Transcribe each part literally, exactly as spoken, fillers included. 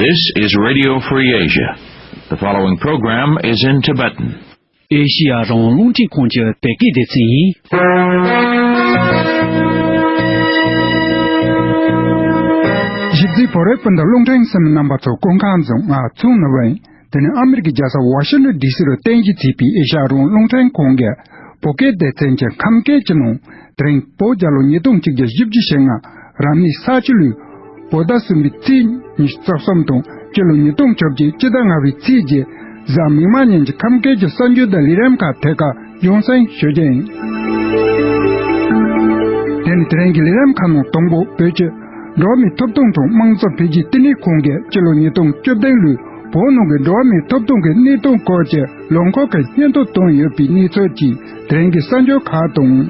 This is Radio Free Asia. The following program is in Tibetan. ཨེ་ཤི་ཡ་རང་དབང་རླུང་འཕྲིན་ཁང་གི་བོད་སྐད་སྡེ་ཚན་ཡིན། ཞིབ་འཇུག་བོད་རིགས་སྤུན་ཟླ་རླུང་འཕྲིན་གསན་མི་རྣམ་པ་ཚོ་སྐུ་ཁམས་བཟང་། ང་ཚུགས་ནུ་བན། དེ་ནི་ཨ་མི་རི་ཀའི་རྒྱལ་ས་ཝ་ཤིང་ཊོན་ཌི་སི་རུ་རྟེན་གཞི་བྱས་པའི་ཨེ་ཤ་ཡ་རང་དབང་རླུང་འཕྲིན་ཁང་གི་བོད་སྐད་སྡེ་ཚན་གྱི་ཁམས་སྐད་ཀྱི་ནང་། དེ་རིང་བོད་རྒྱལ་ལོ་ཉིས་སྟོང་གཅིག་བརྒྱ་བཞི་བཅུ་ཞེ་ལྔ་རབ་གནས་ས་བྱི་ལོའི་བོད་ཟླ་གསུམ་པའི་ཚེས་ཉི་ཤུ་རྩ་གསུམ་དང་སྤྱི་ལོ་ཉིས་སྟོང་བཅོ་བརྒྱད་སྤྱི་ཟླ་ལྔ་པའི་ཚེས་བརྒྱད་གཟའ་མིག་དམར་ཉིན་གྱི་ཁམས་སྐད་ཀྱི་གསར་འགྱུར་དང་ལས་རིམ་ཁག་ཐད་ཀར་རྒྱང་སྲིང་ཞུ་རྒྱུ་ཡིན། དེ་ནི་དེ་རིང་གི་ལས་རིམ་ཁག་ནང་དང་པོ་བོད་ཀྱི་འགྲོ་བ་མིའི་ཐོབ་ཐང་དང་དམངས་གཙོ་འཕེལ་རྒྱས་བསྟི་གནས་ཁང་གིས་སྤྱི་ལོ་ཉིས་སྟོང་བཅུ་བདུན་ལོའི་བོད་ནང་གི་འགྲོ་བ་མིའི་ཐོབ་ཐང་གི་གནས་སྟངས་སྐོར་གྱི་ལོ་འཁོར་གྱི་སྙན་ཐོ་བཏང་ཡོད་པའི་གནས་ཚུལ་གྱི་དེ་རིང་གི་གསར་འགྱུར་ཁག་དང་།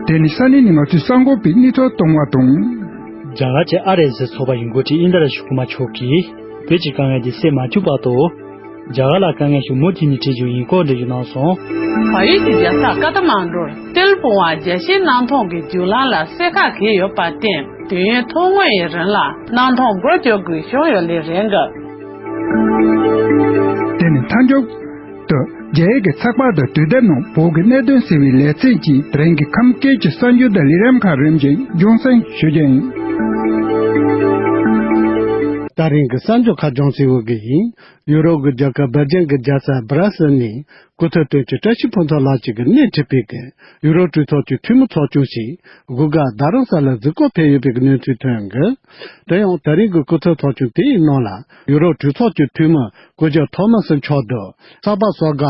དེ་ནི་ས་གནས་ནས་ང་ཚོས་གསར་འགོད་པའི་གནས་ཚུལ་གཏོང་བ་དང་། རྒྱ་གར་གྱི་ཨ་རིའི་གཟི་ཚོགས་པ་ཡི་འགོ་ཁྲིད་ཨིན་དྲ་ཤི་ཀུ་མ་མཆོག་གིས་བོད་ཀྱི་དཀའ་ངལ་འདི་སེལ་མ་བཅུག་བར་དུ། རྒྱ་གར་ལ་དཀའ་ངལ་ཞིག་མུ་མཐུད་ནས་འཕྲད་རྒྱུ་ཡིན་སྐོར་འགྲེལ་བརྗོད་གནང་སོང་། བལ་ཡུལ་གྱི་རྒྱལ་ས་ཀ་ཐ་མན་གྲུར་ཏིལ་སྤུངས་པ་རྒྱལ་སྤྱིའི་གནམ་ཐང་གི་རྒྱུག་ལམ་ལ་གསེར་ཁ་གས་ཡོད་པར་བརྟེན། དུས་ཡུན་ཐུང་ངུ་ཡི་རིང་ལ་གནམ་ཐང་སྒོ་རྒྱག་དགོས་བྱུང་ཡོད་ལས་རེད་འདུག་དེ་ནི་མཐའ་མཇུག་ཏུ་རྒྱ་ཡིག་གི་ཚགས་པར་དང་དུས་དེབ་ནང་བོད་ཀྱི་གནད་དོན་གསལ་བའི་ལེ་ཚན་གྱིས་དེ་རིང་གི་ཁམས་སྐད་ཀྱི་གསར་འགྱུར་དང་ལས་རིམ་ཁག་རིམ་བཞིན་རྒྱང་སྲིང་ཞུ་རྒྱུ་ཡིན། ད་རིང་གི་གསར་འགྱུར་ཁག་རྒྱང་སྲིང་ཞུ་རྒྱུ་ཡིན། ཡུ་རོབ་ཀྱི་རྒྱལ་ཁབ་སྦེལ་ཇམ་གྱི་རྒྱལ་ས་སྦ་ར་སེལ་ནས་སྐུ་ཚབ་དོན་གཅོད་བཀྲ་ཤིས་ཕུན་ཚོགས་ལགས་ཀྱིས་སྣེ་ཁྲིད་པའི་གི་ཡུ་རོབ་གྲོས་ཚོགས་ཀྱི་འཐུས་མི་ཚོགས་ཆུང་ཞིག་སྒུག་སྐར་རྡ་རམ་ས་ལར་གཟིགས་སྐོར་ཕེབས་ཡོད་པའི་གི་གནས་ཚུལ་ཐོན་ཡོད། དེ་ཡང་ད་རིང་གི་སྐུ་ཚབ་ཚོགས་ཆུང་དེའི་ནང་ལ་ཡུ་རོབ་གྲོས་ཚོགས་ཀྱི་འཐུས་མི་སྐུ་ཞབས་ཐོ་མ་སི་མཆོག་དང་གསར་པ་སོགས་ཀ་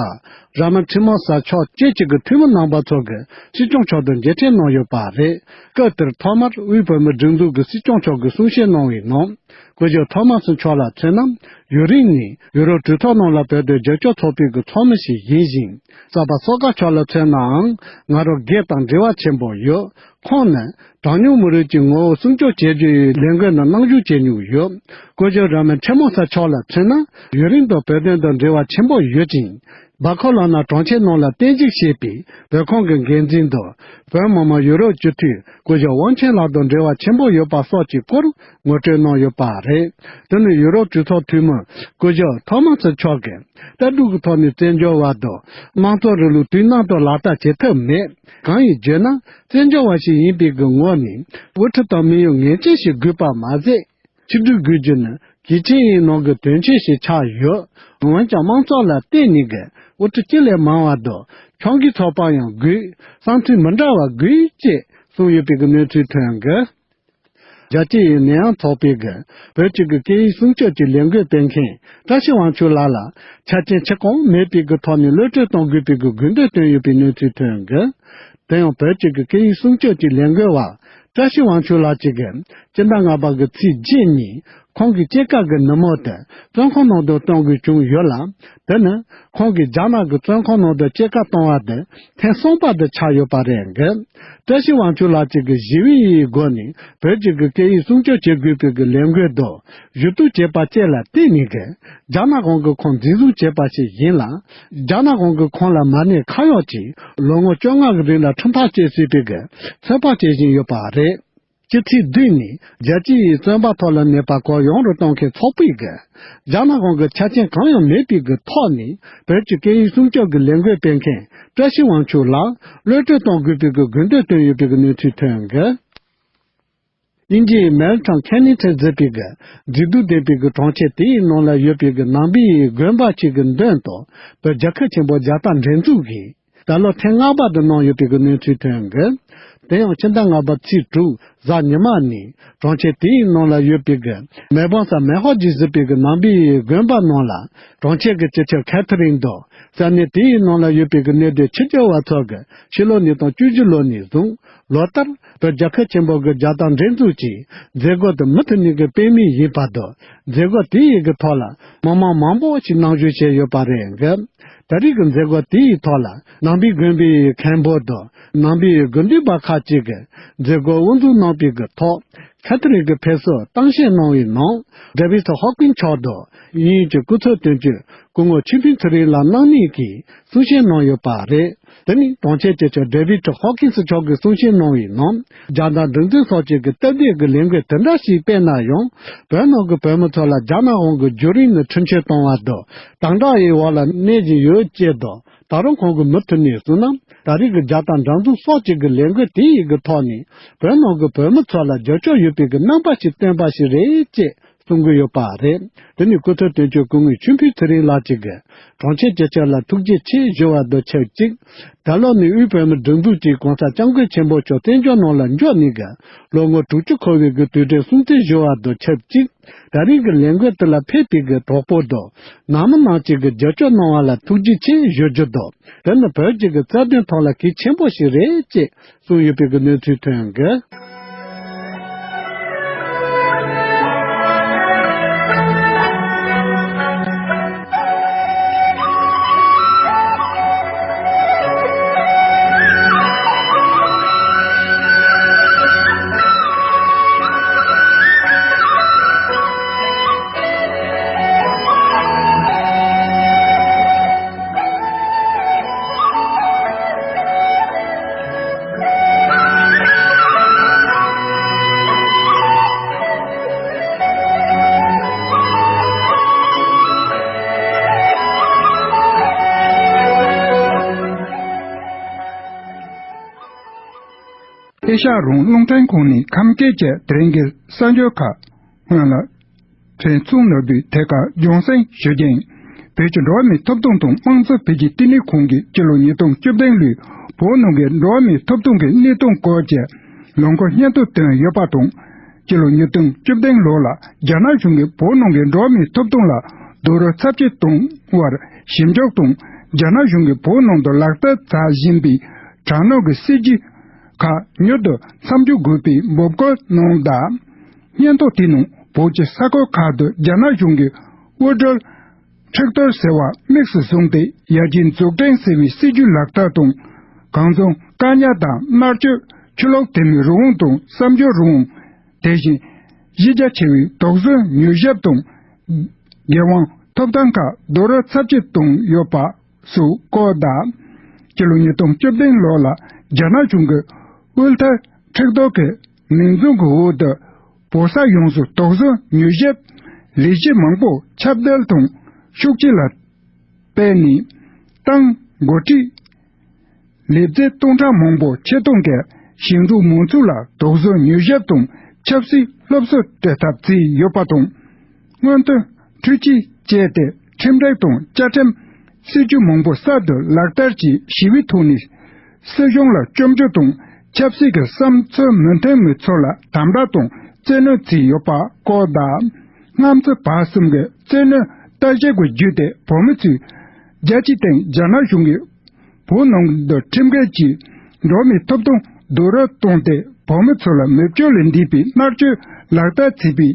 ར་མ་ཁྲི་མོ་ས་མཆོག་བཅས་ཀྱི་གི་འཐུས་མི་རྣམ་པ་ཚོ་གིས་སྲིད་སྐྱོང་མཆོག་ཏུ་མཇལ་འཕྲད་གནང་ཡོད་པ་རེད། སྐབས་དེར་ཐོག་མར་དབུས་བོད་མིའི་སྒྲིག་འཛུགས་ཀྱི་སྲིད་སྐྱོང་མཆོག་གིས་གསུང་བཤད་གནང་བའི་ནང་། སྐུ་ཞབས་ཐོ་མ་སི་མཆོག་ལ་མཚོན་ན། ཡུན་རིང་ནས་ཡུ་རོབ་གྲོས་ཚོགས་ནང་ལ་བོད་དོན་རྒྱབ་སྐྱོར་ཚོགས་པའི་གི་ཚོགས་མི་ཞིག་ཡིན་ཞིང་། གསར་པ་སོགས་ཀ་མཆོག་ལ་མཚོན་ནའང་ང་རང་སྒེར་དང་འབྲེལ་བ་ཆེན་པོ་ཡོད། ཁོང་ནི་གྲངས་ཉུང་མི་རིགས་ཀྱི་ངོ་བོ་སྲུང་སྐྱོབ་བྱེད་རྒྱུ་ཡི་ལས་འགུལ་ནང་རྣམ་ཞུགས་བྱེད་མྱོང་ཡོད། སྐུ་ཞབས་ར་མན་ཁྲི་མོ་ས་མཆོག་ལ་མཚོན་ན། ཡུན་རིང་དུ་བོད་དོན་དང་འབྲེལ་བ་ཆེན་པོ་ཡོད་ཅིང་། སྦ་ཁོ་ལོ་ན་གྲོང་ཁྱེར་ནང་ལ་རྟེན་གཞི་བྱས་པའི་བོད་ཁང་གི་འགན་འཛིན་དང་། བོད་མི་མང་ཡུ་རོབ་སྤྱི་འཐུས་སྐུ་ཞབས་དབང་ཆེན་ལགས་དང་འབྲེལ་བ་ཆེན་པོ་ཡོད་པ་སོགས་ཀྱི་སྐོར་ངོ་སྤྲོད་གནང་ཡོད་པ་རེད། དེ་ནི་ཡུ་རོབ་གྲོས་ཚོགས་འཐུས་མི་སྐུ་ཞབས་ཐོ་མ་སི་མཆོག་གིས་ལྟ་གྲུབ་ཀྱི་ཐོག་ནས་བཙན་བྱོལ་བ་དང་དམངས་གཙོ་རིང་ལུགས་དུས་ནམ་དུ་ལག་བསྟར་བྱེད་ཐབས་མེད། གང་ཡིན་ཞུས་ན། བཙན་བྱོལ་བ་ཞིག་ཡིན་པའི་གི་ངོས་ནས་དབུ་ཁྲིད་དང་མི་ཡོད་ངེས་ཅན་ཞིག་དགོས་པ་མ་ཟད། ཆིག་སྒྲིལ་དགོས་རྒྱུ་ནི་གལ་ཆེ་ཡི་ནང་གི་དོན་ཆེན་ཞིག་ཆགས་ཡོད། འོན་ཀྱང་དམངས་གཙོ་ལ་བརྟེན་ནས་གི་དབུ་ཁྲིད་སྤྱི་ལས་མང་བ་དང་ཕྱོགས་འགལ་ཚོགས་པ་ཡང་དགོས། བསམ་ཚུལ་མི་འདྲ་བ་དགོས་ཅེས་གསུངས་ཡོད་པའི་གི་གནས་ཚུལ་ཐོན་གི། རྒྱལ་སྤྱི་ཡི་ནད་ཡམས་ཚོགས་པའི་གི་བོད་ཀྱི་གི་སྐད་ཡིག་སྲུང་སྐྱོབ་ཀྱི་ལས་འགུལ་སྤེལ་མཁན་བཀྲ་ཤིས་དབང་ཕྱུག་ལགས་ལ་ཆ་རྐྱེན་ཆེ་གང་མེད་པའི་གི་ཐོག་ནས་གློད་གྲོལ་གཏོང་དགོས་པའི་གི་དགོས་འདུན་བཏོན་ཡོད་པའི་གནས་ཚུལ་ཐོན་གི། དེ་ཡང་བོད་ཀྱི་གི་སྐད་ཡིག་སྲུང་སྐྱོབ་ཀྱི་ལས་འགུལ་བ་བཀྲ་ཤིས་དབང་ཕྱུག་ལགས་ཀྱིས་གི་སྤྱི་ཟླ་ལྔ་པ་གི་ཚེས་བརྒྱད་ཉིན་ཁོང་གི་སྐྱེས་སྐར་གི་ནུབ་མོ་དེ་བཙོན་ཁང་ནང་དུ་གཏོང་དགོས་བྱུང་ཡོད་ལ། དེ་ནི་ཁོང་གིས་རྒྱ་ནག་གི་བཙོན་ཁང་ནང་དུ་སྐྱེས་སྐར་གཏོང་བ་དེ་ཐེངས་གསུམ་པ་དེ་ཆགས་ཡོད་པ་རེད་འགི། བཀྲ་ཤིས་དབང་ཕྱུག་ལགས་ཀྱིས་གི་ཞི་བའི་ཡི་སྒོ་ནས་བོད་ཀྱི་གི་སྐད་ཡིག་སྲུང་སྐྱོབ་བྱེད་དགོས་པའི་གི་ལས་འགུལ་དང་ཞུ་གཏུག་བྱས་པ་བཅས་ལ་བརྟེན་ནས་གི་རྒྱ་ནག་གཞུང་གིས་ཁོང་འཛིན་བཟུང་བྱས་པ་ཞིག་ཡིན་ལ། རྒྱ་ནག་གཞུང་གིས་ཁོང་ལ་མ་ཎི་ཁ་གཡོག་ཅིག་ལོ་ངོ་བཅོ་ལྔ་གི་རིང་ལ་ཁྲིམས་ཐག་བཅད་སྲིད་པའི་གི་ཚོད་དཔག་བྱེད་བཞིན་ཡོད་པ་རེད། སྤྱི་ཚེས་བདུན་ནས་རྒྱལ་སྤྱི་ཡི་བཙོན་པ་ཐོག་ལ་གནས་པ་སྐོར་ཡོངས་རུ་གཏོང་མཁན་ཚོགས་པས་གི་རྒྱ་ནག་གཞུང་གི་ཆ་རྐྱེན་གང་ཡང་མེད་པའི་གི་ཐོག་ནས་བོད་ཀྱི་སྐད་ཡིག་སྲུང་སྐྱོབ་ཀྱི་ལས་འགུལ་སྤེལ་མཁན་བཀྲ་ཤིས་དབང་ཕྱུག་ལགས་གློད་གྲོལ་གཏོང་དགོས་པའི་གི་དགོས་འདུན་བཏོན་ཡོད་པའི་གི་གནས་ཚུལ་ཐོན་གི། དབྱིན་ཇིའི་མེལ་ཊོན་ཁེ་ནི་ཊོན་ཟེར་བའི་གི་མཛེས་སྡུག་ལྡན་པའི་གི་གྲོང་ཁྱེར་དེའི་ནང་ལ་ཡོད་པའི་གི་ནང་པའི་དགོན་པ་ཅིག་གི་མདུན་དུ་བོད་རྒྱལ་ཁབ་ཆེན་པོ་རྒྱལ་དར་འདྲེན་འཛུགས་ཀྱིས་ད་ལོ་ཐེངས་ལྔ་པ་དུ་གནང་ཡོད་པའི་གི་གནས་ཚུལ་ཐོན་གི། དེ་ཡང་ཕྱི་ཟླ་ལྔ་པ་ཚེས་དྲུག་གཟའ་ཉི་མ་ནས་གྲོང་ཁྱེར་དེའི་ནང་ལ་ཡོད་པའི་གི་མེལ་བོན་ས་མེ་ཧོ་ཇི་ཟེར་བའི་གི་ནང་པའི་དགོན་པ་ནང་ལ་གྲོང་ཁྱེར་གི་སྤྱི་ཁྱབ་ཁེ་ཐི་རིན་དང་ས་གནས་དེའི་ནང་ལ་ཡོད་པའི་གི་གནས་སྡོད་ཕྱི་རྒྱལ་བ་ཚོ་གི་ཕྱི་ལོ་ཉིས་སྟོང་བཅུ་བཞི་ལོ་ནས་བཟུང་ལོ་ལྟར་བོད་རྒྱལ་ཁབ་ཆེན་པོ་གི་རྒྱལ་དར་འདྲེན་འཛུགས་ཀྱི་མཛད་སྒོ་དེ་མུ་མཐུད་ནས་གི་སྤེལ་མུས་ཡིན་པ་དང་། མཛད་སྒོ་དེའི་གི་ཐོག་ལ་མི་མང་མང་པོ་ཞིག་གནང་ཞུ་བྱས་ཡོད་པ་རེད་འགི། ད་རེས་ཀྱི་མཛད་སྒོ་དེའི་ཐོག་ལ་ནང་པའི་དགོན་པའི་མཁན་པོ་དང་ནང་པའི་དགེ་འདུན་པ་ཁག་ཅིག་གིས་མཛད་སྒོ་དབུ་འཛུགས་གནང་པའི་གི་ཐོག་ཁ་ཐོ་ལིག་གི་ཕེབས་བསུ་གཏམ་བཤད་གནང་བའི་ནང་ཌེ་བིད་ཧོབ་ཀིན་མཆོག་དང་དབྱིན་ཡུལ་གྱི་སྐུ་ཚབ་དོན་གཅོད་སྐུ་ངོ་ཆོས་འཕེལ་ཚེ་རིང་ལགས་རྣམ་གཉིས་ཀྱིས་གསུང་བཤད་གནང་ཡོད་པ་རེད། དེ་ནི་གྲོང་ཁྱེར་སྤྱི་ཁྱབ་ཌེ་བིཌ་ཧོ་ཀིན་སི་མཆོག་གིས་གསུང་བཤད་གནང་བའི་ནང་། རྒྱལ་དར་འདྲེན་འཛིན་སོགས་ཀྱི་གི་སྟབས་བདེ་གི་ལས་འགུལ་དེ་འདྲ་ཞིག་སྤེལ་ན་ཡང་། བོད་ནང་གི་བོད་མི་ཚོ་ལ་རྒྱ་ནག་དབང་གི་བརྒྱུད་རིམ་ནས་ཁྲིམས་ཆད་གཏོང་བ་དང་། དམ་དྲག་ཡི་འོག་ལ་གནས་བཞིན་ཡོད་ཅེས་དང་། ད་རུང་ཁོང་གིས་མུ་མཐུད་ནས་གསུངས་ན། ད་རེས་ཀྱི་རྒྱལ་དར་འདྲེན་འཛིན་སོགས་ཀྱི་གི་ལས་འགུལ་དེ་ཡི་གི་ཐོག་ནས། བོད་ནང་གི་བོད་མི་ཚོ་ལ་རྒྱབ་སྐྱོར་ཡོད་པའི་གི་རྣམ་པ་ཞིག་སྟོན་པ་ཞིག་རེད་ཅེས། གསུང་གི་ཡོད་པ་རེད། དེ་ནི་སྐུ་ཚབ་དོན་གཅོད་སྐུ་ངོ་ཆོས་འཕེལ་ཚེ་རིང་ལགས་ཀྱིས་གྲོང་ཁྱེར་སྤྱི་ཁྱབ་ལ་ཐུགས་རྗེ་ཆེ་ཞུ་བ་དང་ཆབས་ཅིག། ད་ལོ་ནི་དབུས་བོད་མིའི་སྒྲིག་འཛུགས་ཀྱི་༸གོང་ས་༸སྐྱབས་མགོན་ཆེན་པོ་མཆོག་བཙན་བྱོལ་ནང་ལ་འབྱོར་ནས་ཀྱི་ལོ་ངོ་དྲུག་ཅུ་འཁོར་བའི་གི་དུས་དྲན་སྲུང་བརྩི་ཞུ་བ་དང་ཆབས་ཅིག། ད་རེས་ཀྱི་ལས་འགུལ་དེ་ལ་ཕེབས་པའི་གི་གྲོགས་པོ་དང་། ནང་མི་རྣམས་ཀྱིས་གི་རྒྱབ་སྐྱོར་གནང་བ་ལ་ཐུགས་རྗེ་ཆེ་ཞུ་རྒྱུ་དང་། དེ་ནི་བོད་ཀྱི་གི་རྩ་དོན་ཐོག་ལ་གལ་ཆེན་པོ་ཞིག་རེད་ཅེས་གསུངས་ཡོད་པའི་གི་གནས་ཚུལ་ཐོན་གི། ཨེ་ཤ་ཡ་རང་དབང་རླུང་འཕྲིན་ཁང་ནས་ཁམས་སྐད་ཀྱི་དེ་རིང་གི་གསར་འགྱུར་ཁག་སྔོན་ལ། དྲན་གསོ་ནོར་བུས་ཐད་ཀར་རྒྱང་སྲིང་ཞུ་རྒྱུ་ཡིན། བོད་ཀྱི་འགྲོ་བ་མིའི་ཐོབ་ཐང་དང་དམངས་གཙོ་འཕེལ་རྒྱས་བསྟི་གནས་ཁང་གིས་སྤྱི་ལོ་ཉིས་སྟོང་བཅུ་བདུན་ལོའི་བོད་ནང་གི་འགྲོ་བ་མིའི་ཐོབ་ཐང་གི་གནས་སྟངས་སྐོར་གྱི་ལོ་འཁོར་སྙན་ཐོ་བཏོན་ཡོད་པ་དང་། སྤྱི་ལོ་ཉིས་སྟོང་བཅུ་བདུན་ལོ་ལ་རྒྱ་ནག་གཞུང་གིས་བོད་ནང་གི་འགྲོ་བ་མིའི་ཐོབ་ཐང་ལ་རྡོག་རོལ་ཚབས་ཆེ་གཏོང་བར་ཞིབ་འཇུག་དང་། རྒྱ་ནག་གཞུང་གིས་བོད་ནང་དུ་ལག་བསྟར་བྱ་བཞིན་པའི་དྲག་གནོན་གྱི་སྲིད་བྱུས་ཁག་མྱུར་དུ་མཚམས་འཇོག་དགོས་པའི་འབོད་སྐུལ་གནང་གདའ། སྙན་ཐོ་དེའི་ནང་བོད་ཀྱི་ས་ཁུལ་ཁག་ཏུ་རྒྱ་ནག་གཞུང་གིས་དབུལ་སྒྲོལ་མཁྲེགས་གཏོར་ཟེར་བ་དམིགས་སུ་བཟུང་སྟེ་ཡར་རྒྱས་འཛུགས་སྐྲུན་ཟེར་བའི་སྲིད་ཇུས་ལག་བསྟར་དང་། གང་བྱུང་བཀག་ཉར་དང་མནར་གཅོད། ཆོས་ལུགས་འདྲ་མིན་རང་དབང་དང་བསམ་བྱུང་རང་དབང་། དེ་བཞིན་གཞི་རྒྱ་ཆེ་བའི་དོགས་ཟོན་མྱུལ་ཞིབ་དང་། རྒྱལ་དབང་ཐོབ་ཐང་ཁག་རྡོག་རོལ་ཚབས་ཆེ་བཏང་ཡོད་པ། སུ་བཀོད་གདའ། སྤྱི་ལོ་ཉིས་སྟོང་བཅུ་བདུན་ལོ་ལ་རྒྱ་ནག་གཞུང་གིས་དབུལ་ཐར་མཁྲེགས་གཏོར་གྱི་མིང་རྫུན་གྱི་འོག་ཏུ་བོད་ས་ཡོངས་སུ་དོགས་ཟོན་མྱུལ་ཞིབ་ལས་གཞི་མང་པོ་ཁྱབ་གདལ་དང་ཤུགས་ཆེ་ལ་སྤེལ་ནས། ཏང་འགོ་ཁྲིད་ལས་བྱེད་སྟོང་ཕྲག་མང་པོ་ཆེད་གཏོང་གིས་ཞིང་འབྲོག་མང་ཚོགས་ལ་དོགས་ཟོན་མྱུལ་ཞིབ་དང་ཆབ་སྲིད་སློབ་གསོ་སྤྲད་ཐབས་བྱས་ཡོད་པ་དང་། སྔོན་ཐོན་འཕྲུལ་ཆས་སྤྱད་དེ་ཁྲིམས་སྒྲིག་དང་བཅའ་ཁྲིམས་སྲིད་ཇུས་མང་པོ་གསར་དུ་ལག་བསྟར་གྱིས་ཞི་བའི་ཐོག་ནས་སྲིད་གཞུང་ལ་སྐྱོན་བརྗོད་དང་ཆབ་སྲིད་ཀྱི་བསམ་ཚུལ་མི་མཐུན་མི་ཚོ་ལ་དམ་དྲག་དང་བཙན་གནོན་བྱས་ཡོད་པ་བཀོད་གདའ། སྔ་ཕྱི་བར་གསུམ་གྱི་བཙན་གནོན་ལྟ་ཞིབ་ཀྱི་བརྒྱུད་དེ་བོད་མི་ཚོས་རྒྱལ་སྤྱིའི་སྟེང་རྒྱ་ནག་གཞུང་གིས་བོད་ནང་དུ་ཁྲིམས་འགལ་གྱིས་འགྲོ་བ་མིའི་ཐོབ་ཐང་རྡོག་རོལ་བཏང་སྟེ་བོད་མི་ཚོ་ལ་མི་སྤྱོད་ལས་འདས་པའི་མནར་གཅོད་ལག་བསྟར་བྱས་པའི་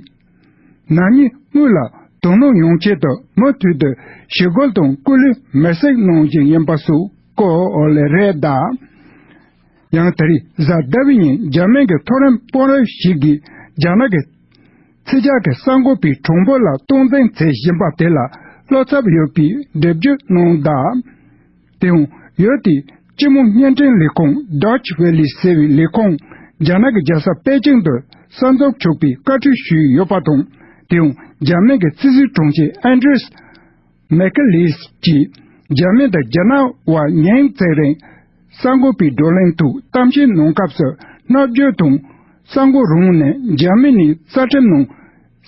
ནག་ཉེས་དངོས་ལ་དོ་སྣང་ཡོང་ཆེད་དུ་མུ་མཐུད་དུ་ཞི་རྒོལ་དང་སྐུ་ལུས་མེར་སྲེག་གནང་བཞིན་ཡིན་པ་སོགས་བཀོད་ཡོད་ལེ་རེད་གདའ། ཡང་ད་རེས་གཟའ་ཟླ་བའི་ཉིན་འཇར་མན་གྱི་མཐོ་རིམ་དཔོན་རིགས་ཤིག་གིས་རྒྱ་ནག་གི་ཚི་ཇ་གི་གསར་འགོད་པའི་གྲངས་འབོར་ལ་སྟངས་འཛིན་བྱེད་བཞིན་པ་དེ་ལ་བློ་འཚབ་ཡོད་པའི་འགྲེལ་བརྗོད་གནང་གདའ། དེའང་ཡུལ་དེའི་སྤྱི་དམངས་བརྙན་འཕྲིན་ལས་ཁང་Deutsche Welle ཟེར་བའི་ལས་ཁུངས་རྒྱ་ནག་གི་རྒྱལ་ས་པེ་ཅིང་དུ་གསར་འཛུགས་ཆོག་པའི་བཀའ་འཁྲོལ་ཞུས་ཡོད་པ་དང་། དེའང་རྒྱ་མི་གི་ཕྱི་སྲིད་དྲུང་ཆེ་ཨན་ཌི་རེས་མེ་ཁེ་ལིས་ཀྱིས་རྒྱ་མི་དང་རྒྱ་ནག་དབར་ཉིན་གཅིག་རིང་གསར་འགོད་པའི་བགྲོ་གླེང་ཐོག་གཏམ་བཤད་གནང་སྐབས་སུ། མནར་གཅོད་དང་གསར་འགོད་རང་ནས་རྒྱ་མི་ནས་རྩ་ཁྲིམས་ནང་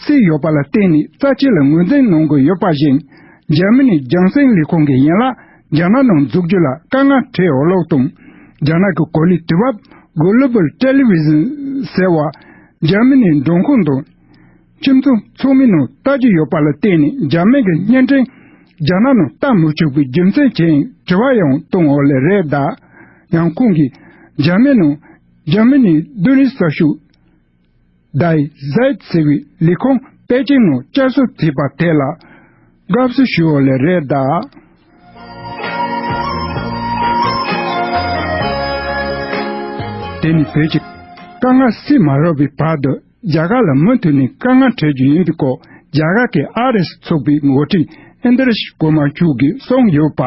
གསལ་ཡོད་པ་ལ་བརྟེན་ནས་རྩ་ཆེ་ལ་ངོས་འཛིན་གནང་དགོས་ཡོད་པ་བཞིན། རྒྱ་མི་ནས་རྒྱང་སྲིང་ལས་ཁུངས་ཀྱི་ཡན་ལག་རྒྱ་ནག་ནང་འཛུགས་རྒྱུ་ལ་དཀའ་ངལ་འཕྲད་ཡོད་ལུགས་དང་། རྒྱ་ནག་གི་གོ་ལའི་དུས་བབ་Global Television ཟེར་བ་རྒྱ་མི་ནས་མགྲོན་ཁང་དང་། ཁྱིམ་ཚང་ཚང་མའི་ནང་ལྟ་རྒྱུ་ཡོད་པ་ལ་བརྟེན་ནས་རྒྱ་མི་གི་བརྙན་འཕྲིན་རྒྱ་ནག་ནང་ལྟ་མི་ཆོག་པའི་རྒྱུ་མཚན་ཅི་ཡིན་དྲི་བ་ཡང་བཏང་ཡོད་ལེ་རེད་གདའ། ཡང་ཁོང་གིས་རྒྱ་མི་ནང་རྒྱ་མི་ནས་བསྡུ་ནས་གསར་ཤོག Die Zeit ཟེར་བའི་ལས་ཁུངས་པེ་ཅིང་ནང་བསྐྱར་གསོ་བྱས་པ་དེ་ལ་དགའ་བསུ་ཞུ་ཡོད་ལེ་རེད་གདའ། དེ་ནི་བོད་ཀྱི་དཀའ་ངལ་སེལ་མ་རག་པའི་བར་དུ། རྒྱ་གར་ལ་མུ་མཐུད་ནས་དཀའ་ངལ་འཕྲད་རྒྱུ་ཡིན་པའི་སྐོར་རྒྱ་གར་གྱི་ཨ་རིས་ཚོགས་པའི་འགོ་ཁྲིད་ཨིན་དྲ་ཤི་ཀུ་མར་མཆོག་གིས་གསུངས་ཡོད་པ།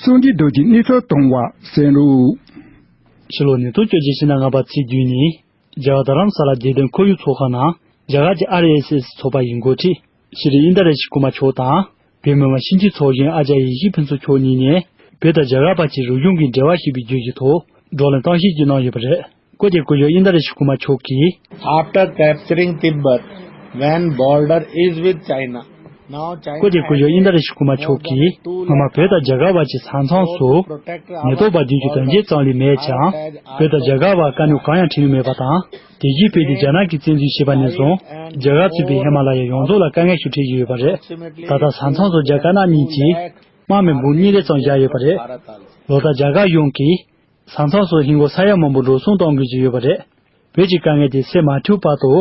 སངས་རྒྱས་རྡོ་རྗེས་གནས་ཚུལ་གཏོང་བ་གསན་རོགས། ཕྱི་ལོ་ཉིས་སྟོང་བཅོ་བརྒྱད་ཕྱི་ཟླ་ལྔ་པ་ཚེས་བདུན་ཉིན། རྒྱ་གར་རྡ་རམ་ས་ལ་བདེ་དོན་ཁོར་ཡུག་ཚོགས་ཁང་ནང་རྒྱ་གར་གྱི་ཨར་ཨེས་ཨེས་ཚོགས་པ་ཡི་འགོ་ཁྲིད་ཤྲི་ཨིན་ད་ར་ཤི་ཀུ་མ་མཆོག་དང་། བོད་མི་མང་སྤྱི་འཐུས་ཚོགས་གཞོན་ཨ་ཅར་ཡེ་ཤེས་ཕུན་ཚོགས་མཆོག་གཉིས་ནས། བོད་དང་རྒྱ་གར་བར་གྱི་རིག་གཞུང་གི་འབྲེལ་བ་ཞེས་པའི་བརྗོད་ཀྱི་ཐོག་བགྲོ་གླེང་གཏམ་བཤད་ཅིག་གནང་ཡོད་པ་རེད། སྐུ་མདུན་སྐུ་ཞབས་ཨིན་ད་ར་ཤི་ཀུ་མ་མཆོག་གིས། After capturing Tibet, when border is with China, now China སྐུ་མདུན་སྐུ་ཞབས་ཨིན་ད་ར་ཤི་ཀུ་མ་མཆོག་གིས། སྔོན་མ་བོད་དང་རྒྱ་གར་བར་གྱི་ས་མཚམས་སུ་ཉེན་རྟོག་པ་བདུན་གྱི་དོན་རྐྱེན་ཙམ་ལས་མེད་ཀྱང་། བོད་དང་རྒྱ་གར་བར་དཀའ་རྙོག་གང་ཡང་འཕྲད་མྱོང་མེད་པ་དང་། དེ་བཞིན་བོད་དེ་རྒྱ་ནག་གིས་བཙན་འཛུལ་བྱས་པ་ནས་བཟུང་། རྒྱ་གར་གཙོས་པའི་ཧི་མ་ལ་ཡའི་ཡོངས་རྫོགས་ལ་དཀའ་ངལ་ཞིག་འཕྲད་བཞིན་ཡོད་པ་རེད། ད་ལྟ་ས་མཚམས་སུ་རྒྱ་དཀར་ནག་གཉིས་ཀྱིས་དམག་མི་འབུམ་གཉིས་རེ་ཙམ་བཞག་ཡོད་པ་རེད། ལོ་ལྟར་རྒྱ་གར་ཡོངས་ཀྱིས་ས་མཚམས་སུ་ཧིན་སྒོར་ས་ཡ་མང་པོ་འགྲོ་སོང་གཏོང་དགོས་ཀྱི་ཡོད་པ་རེད། བོད་ཀྱི་དཀའ་ངལ་དེ་སེལ་མ་ཐུབ་བར་དུ།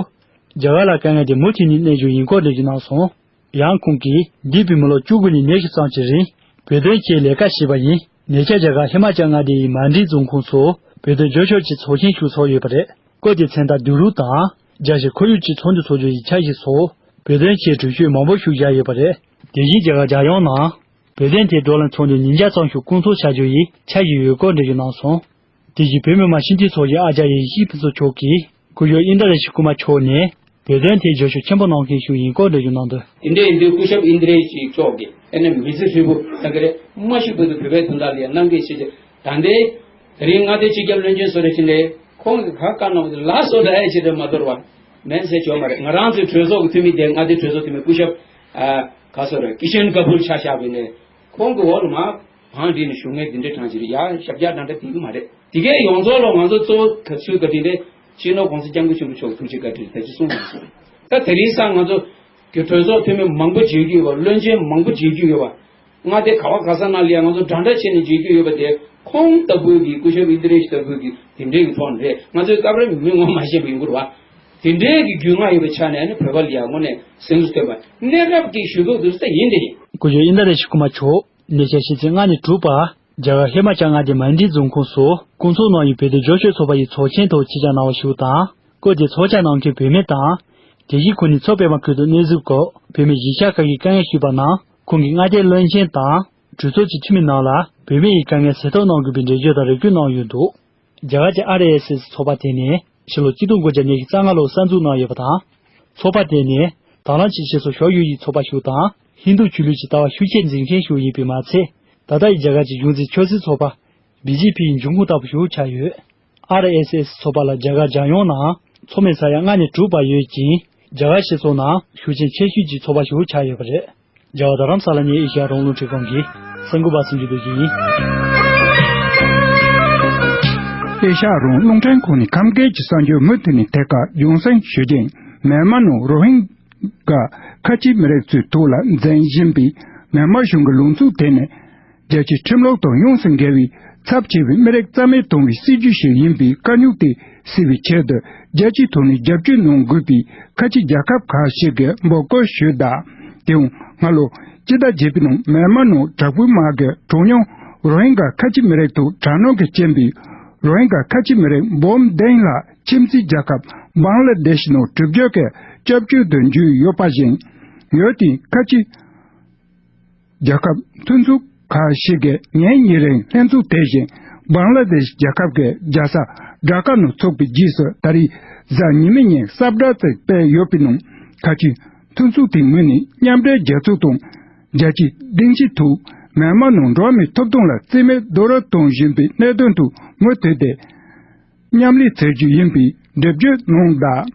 རྒྱ་གར་ལ་དཀའ་ངལ་དེ་མུ་མཐུད་ནས་གནས་རྒྱུ་ཡིན་སྐོར་འགྲེལ་བརྗོད་གནང་སོང་། ཡང་ཁོང་གིས། འདས་པའི་མི་ལོ་བཅུ་དགུ་ནས་ཉི་ཤུ་ཙམ་གྱི་རིང་། བོད་དོན་ཆེད་ལས་ཀ་བྱས་པ་ཡིན། ཉེ་ཆར་རྒྱ་གར་ཧི་མ་ཅལ་མངའ་སྡེ་ཡི་མན་ཌི་རྫོང་ཁོངས་སུ་བོད་དོན་རྒྱབ་སྐྱོར་གྱི་ཚོགས་ཆེན་ཞིག་ཚོགས་ཡོད་པ་རེད། སྐབས་དེའི་མཚན་རྟགས་བསྡུ་རུབ་དང་། རྒྱལ་སྤྱིའི་ཁོར་ཡུག་གཅིག་མཚུངས་ཀྱི་ཚོགས་ཆུང་ཞིག་ཆགས་བཞིན་སོང་། བོད་དོན་ཆེད་གྲོས་ཆོད་མང་པོ་ཞིག་བཞག་ཡོད་པ་རེད། དེ་བཞིན་རྒྱ་གར་རྒྱལ་ཡོངས་ནང་། བོད་དོན་ཐད་བགྲོ་གླེང་ཚོགས་འདུ་ཉིས་བརྒྱ་ཙམ་ཞིག་སྐོང་ཚོགས་བྱ་རྒྱུ་ཡིན་འཆར་གཞི་ཡོད་སྐོར་འགྲེལ་བརྗོད་གནང་སོང་། དེ་བཞིན་བོད་མི་མང་སྤྱི་འཐུས་ཚོགས་གཞོན་ཨ་ཅར་ཡ་ཡེ་ཤེས་ཕུན་ཚོགས་མཆོག་གིས། སྐུ་ཞབས་ཨིན་ད་ར་ཤི་ཀུ་མ་མཆོག་ནས། བོད་དོན་ཐད་རྒྱབ་སྐྱོར་ཆེན་པོ་གནང་མཁན་ཞིག་ཡིན་སྐོར་འགྲེལ་བརྗོད་གནང་དོན། དེ་འདྲ་ཡིན་དུས་སྐུ་ཞབས་ཨིན་དྲ་ཡེ་ཤེས་མཆོག་གིས་ཨ་ནི་མི་ཚེ་ཧྲིལ་པོ་ད་ག་རེ་མ་ཤི་བར་དུ་བོད་པའི་དོན་དག་ལ་ཡང་གནང་མཁན་ཞིག་ད་ལྟའི་དེ་རིང་མངའ་སྡེ་སྤྱི་ཁྱབ་བློན་ཆེན་བཟོ་རེ་ཕྱིན་ནས་ཁོང་གི་ག་བཀའ་གནང་བ་དེ་ལགས་སོ་ལ་ཨེ་ཅི་རེད་མ་དོར་བ་མེད་ཟེར་ཆོག་མ་རེད། ང་རང་ཚོའི་གྲོས་ཚོགས་ཀྱི་འཐུས་མི་དེ་མངའ་སྡེ་གྲོས་ཚོགས་འཐུས་མི་སྐུ་ཞབས་ཨ་ག་སོ་རེད་ཀི་ཤན་ཀ་པུར་ཆ་བཞག་པ་ཡིན་ནས་ཁོང་གི་འོག་ལ་མ། བང་སྒྲིག་ནས་བཞུགས་མཁན་འདི་འདྲའི་གྲངས་ཅིག་རེད་ཡ། ཞབས་བཀྱག་འདྲ་འདྲ་དེ་གི་མ་རེད། དེ་གའི་ཡོངས་རྫོགས་ལ་ང་ཚོ་གཙོ་བོ་ག་ཚོད་བཀའ་དྲིན་དེ་སྤྱི་ནོར་༸གོང་ས་༸སྐྱབས་མགོན་ཆེན་པོ་མཆོག་གི་ཐུགས་རྗེ་བཀའ་དྲིན་ད་ཅི་གསུངས་པ་རེད། ད་དེ་རིང་སང་ང་ཚོ་གི་གྲོས་ཚོགས་འཐུས་མི་མང་པོ་མཇལ་རྒྱུ་ཡོད་པ། བློན་ཆེན་མང་པོ་མཇལ་རྒྱུ་ཡོད་པ། མངའ་སྡེ་ག་བ་ག་ས་ནང་ལ་ཡང་ང་ཚོ་འདྲ་འདྲ་བྱས་ནས་མཇལ་རྒྱུ་ཡོད་པ་དེ་ཁོང་ལྟ་བུ་གི་སྐུ་ཞབས་ཨིན་དྲ་ཡེ་ཤེས་ལྟ་བུ་གི་དེ་འདྲའི་གི་ཐོག་ནས་རེད། ང་ཚོའི་སྐབས་རེ་མི་ངོ་མ་ཤེས་པ་ཡིན་དགོས་རེད་བ། དེ་འདྲའི་གི་རྒྱུས་མངའ་ཡོད་པའི་ཆ་ནས་ནི་བོད་པ་ལ་ཡང་དངོས་གནས་སེམས་གསོ་སྟོན་པ་གནས་སྐབས་ཀྱི་ཞུ་གཏུག་དུ་ས་ཡིན་དེ་ཡིན། སྐུ་ཞབས་ཨིན་དྲ་ཡེ་ཤེས་ཀུ་མ་མཆོག་ཉེ་ཆར་ཕྱི་ཚེས་ལྔ་ནས་དྲུག་བར་རྒྱ་གར་ཧི་མ་ཅལ་མངའ་སྡེ་མན་ཌི་རྫོང་ཁོངས་སུ་སྐོང་ཚོགས་གནང་ཡོད་བོད་དོན་རྒྱབ་སྐྱོར་ཚོགས་པ་ཡི་ཚོགས་ཆེན་ཐོག་ཆེད་བཅར་གནང་བ་ཞིག་དང་། སྐབས་དེར་ཚོགས་བཅར་གནང་མཁན་བོད་མི་དང་། དེ་བཞིན་ཁོང་ནས་མཚོ་པདྨ་ཁུལ་དུ་གནས་ཚུལ་སྐོར་བོད་མི་གཞིས་ཆགས་ཁག་གི་དཀའ་ངལ་ཞུས་པ་རྣམས་ཁོང་གིས་མངའ་སྡེའི་བློན་ཆེན་དང་གྲོས་ཚོགས་ཀྱི་འཐུས་མི་རྣམས་ལ་བོད་མི་ཡི་དཀའ་ངལ་སེལ་ཐབས་གནང་དགོས་པའི་འགྲེལ་བརྗོད་དང་རེ་སྐུལ་གནང་ཡོད་འདུག་རྒྱ་གར་གྱི་ཨར་ཨེས་ཨེས་ཚོགས་པ་དེ་ནི་ཕྱི་ལོ་ཆིག་སྟོང་དགུ་བརྒྱ་ཉི་ཤུ་རྩ་ལྔ་ལོར་གསར་འཛུགས་གནང་ཡོད་པ་དང་། ཚོགས་པ་དེ་ནི་དང་བླངས་ཀྱི་རྗེས་སུ་ཤོར་ཡོད་ཀྱི་ཚོགས་པ་ཞིག་དང་། ཧིན་རྡུ་ཆོས་ལུགས་ཀྱི་ལྟ་བ་ཤུགས་ཆེར་འཛིན་མཁན་ཞིག་ཡིན་པས་མ་ཚད། ད་ལྟ་ཡི་རྒྱ་གར་གྱི་གཞུང་འཛིན་ཆབ་སྲིད་ཚོགས་པ་བི་ཇེ་པི་ཡི་འབྱུང་ཁུངས་ལྟ་བུ་ཞིག་ཆགས་ཡོད། ཨར་ཨེས་ཨེས་ཚོགས་པ་ལ་རྒྱ་གར་རྒྱལ་ཡོངས་ནང་ཚོགས་མི་ས་ཡ་ལྔ་ནས་དྲུག་བར་ཡོད་ཅིང་། རྒྱ་གར་སྤྱི་ཚོགས་ནང་ཤུགས་རྐྱེན་ཆེ་ཤོས་ཀྱི་ཚོགས་པ་ཞིག་ཆགས་ཡོད་པ་རེད། རྒྱ་གར་རྡ་རམ་ས་ལ་ནས་ཨེ་ཤ་ཡ་རང་དབང་རླུང་འཕྲིན་ཁང་གི་གསར་འགོད་པ་སུ་འཇུ་ལོ་ཡིན། ཨེ་ཤ་ཡ་རང་དབང་རླུང་འཕྲིན་ཁང་ནས་ཁམས་སྐད་ཀྱི་གསར་འགྱུར་མུ་མཐུད་ནས་ཐད་ཀར་རྒྱང་སྲིང་ཞུ་རྒྱུ་ཡིན། མེན་མ་ནང་རོ་ཧིན་གྱི་ཁ་ཆེ་མི་རིགས་ཚོའི་ཐོག་ལ་འཛིན་བཞིན་པའི་མེན་མ་གཞུང་གི་ལངས་ཕྱོགས་དེ་ནི། རྒྱལ་སྤྱིའི་ཁྲིམས་ལུགས་དང་ཡོངས་སུ་འགལ་བའི་ཚབས་ཆེ་བའི་མི་རིགས་རྩ་མེད་གཏོང་བའི་སྲིད་ཇུས་ཤིག་ཡིན་པའི་དཀའ་རྙོག་དེ་སེལ་བའི་ཆེད་དུ་རྒྱལ་སྤྱིའི་ཐོག་ནས་རྒྱབ་སྐྱོར་གནང་དགོས་པའི་ཁ་ཆེ་རྒྱལ་ཁབ་ཁག་ཞིག་གིས་འབོད་སྐུལ་ཞུས་གདའ། དེའང་སྔ་ལོ་སྤྱི་ཟླ་བརྒྱད་པའི་ནང་མེན་མ་ནང་དྲག་པོའི་དམག་གིས་གྲངས་ཉུང་རོ་ཧིན་གྱི་ཁ་ཆེ་མི་རིགས་ཐོག་དྲག་གནོན་གྱིས་རྐྱེན་པས། རོ་ཧིན་གྱི་ཁ་ཆེ་མི་རིགས་འབུམ་བདུན་ལྷག་ཁྱིམ་མཚེས་རྒྱལ་ཁབ་བང་ལ་དེཤ་ནང་བྲོས་བྱོལ་གྱི་སྐྱབས་བཅོལ་དུ་འཇུས་ཡོད་པ་བཞིན། ཡུལ་དེའི་ཁ་ཆེ་རྒྱལ་ཁབ་མཐུན་ཚོགས་ཁག་ཞིག་གིས་ཉིན་གཉིས་རིང་ལྷན་ཚོགས་དེ་བཞིན་བང་ལ་དེཤ་རྒྱལ་ཁབ་ཀྱི་རྒྱལ་ས་ཌ་ཀ་ནང་ཚོགས་པའི་རྗེས་སུ་ད་རེས་གཟའ་ཉི་མའི་ཉིན་གསལ་བསྒྲགས་ཤིག་སྤེལ་ཡོད་པའི་ནང་། ཁ་ཆེ་མཐུན་ཚོགས་དེའི་ངོས་ནས་མཉམ་འབྲེལ་རྒྱལ་ཚོགས་དང་རྒྱལ་སྤྱིའི་སྡིངས་ཆའི་ཐོག་མེན་མ་ནང་འགྲོ་བ་མིའི་ཐོབ་ཐང་ལ་བརྩི་མེད་རྡོག་རོལ་གཏོང་བཞིན་པའི་གནད་དོན་དུ་མུ་མཐུད་དེ་མཉམ་ལས་བྱེད་རྒྱུ་ཡིན་པའི་འགྲེལ་བརྗོད་གནང་གདའ།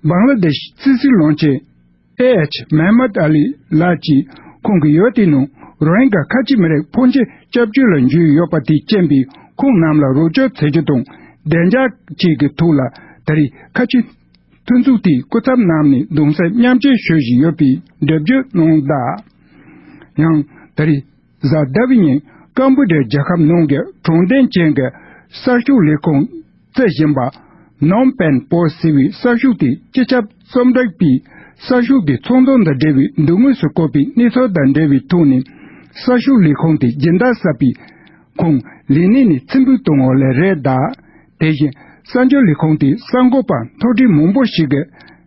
བང་ལ་དེཤ་སྲིད་ཟུར་བློན་ཆེན་ཨེ་ཨེཆ་མེ་མད་ཨ་ལི་ལགས་ཀྱིས་ཁོང་གིས་ཡུལ་དེའི་ནང་རོ་ཧིན་གྱི་ཁ་ཆེ་མི་རིགས་ཕོན་ཆེ་སྐྱབས་བཅོལ་ལ་འཇུས་ཡོད་པ་དེས་རྐྱེན་པས་ཁོང་རྣམས་ལ་རོགས་སྐྱོར་བྱེད་རྒྱུ་དང་བདེ་འཇགས་བཅས་ཀྱི་ཐོག་ལ་ད་རེས་ཁ་ཆེ་མཐུན་ཚོགས་དེའི་སྐུ་ཚབ་རྣམས་ནས་གདུང་སེམས་མཉམ་སྐྱེད་ཞུ་བཞིན་ཡོད་པའི་འགྲེལ་བརྗོད་གནང་གདའ། ཡང་ད་རེས་གཟའ་ཟླ་བའི་ཉིན་ཀམ་བུ་ཌི་ཡ་རྒྱལ་ཁབ་ནང་གི་དྲང་བདེན་ཅན་གྱི་གསར་ཤོག་ལས་ཁུངས་བརྩི་བཞིན་པ་ནོམ་པེན་པོ་སི་ཟེར་བའི་གསར་ཤོག་དེའི་སྤྱི་ཁྱབ་རྩོམ་སྒྲིག་པས་གསར་ཤོག་དེའི་ཚོགས་འཛིན་དང་འབྲེལ་བའི་མདུན་ངོས་སུ་བཀོད་པའི་གནས་ཚུལ་དང་འབྲེལ་བའི་ཐོག་ནས་གསར་ཤོག་ལས་ཁུངས་དེ་སྦྱིན་བདག་གསར་པས་ཁོང་ལས་གནས་ནས་ཕྱིར་འབུད་གཏོང་བ་ལས་རེད་གདའ། དེ་བཞིན་གསར་འགྱུར་ལས་ཁུངས་དེའི་གསར་འགོད་པ་མཐོ་གྲས་མང་པོ་ཞིག་གིས་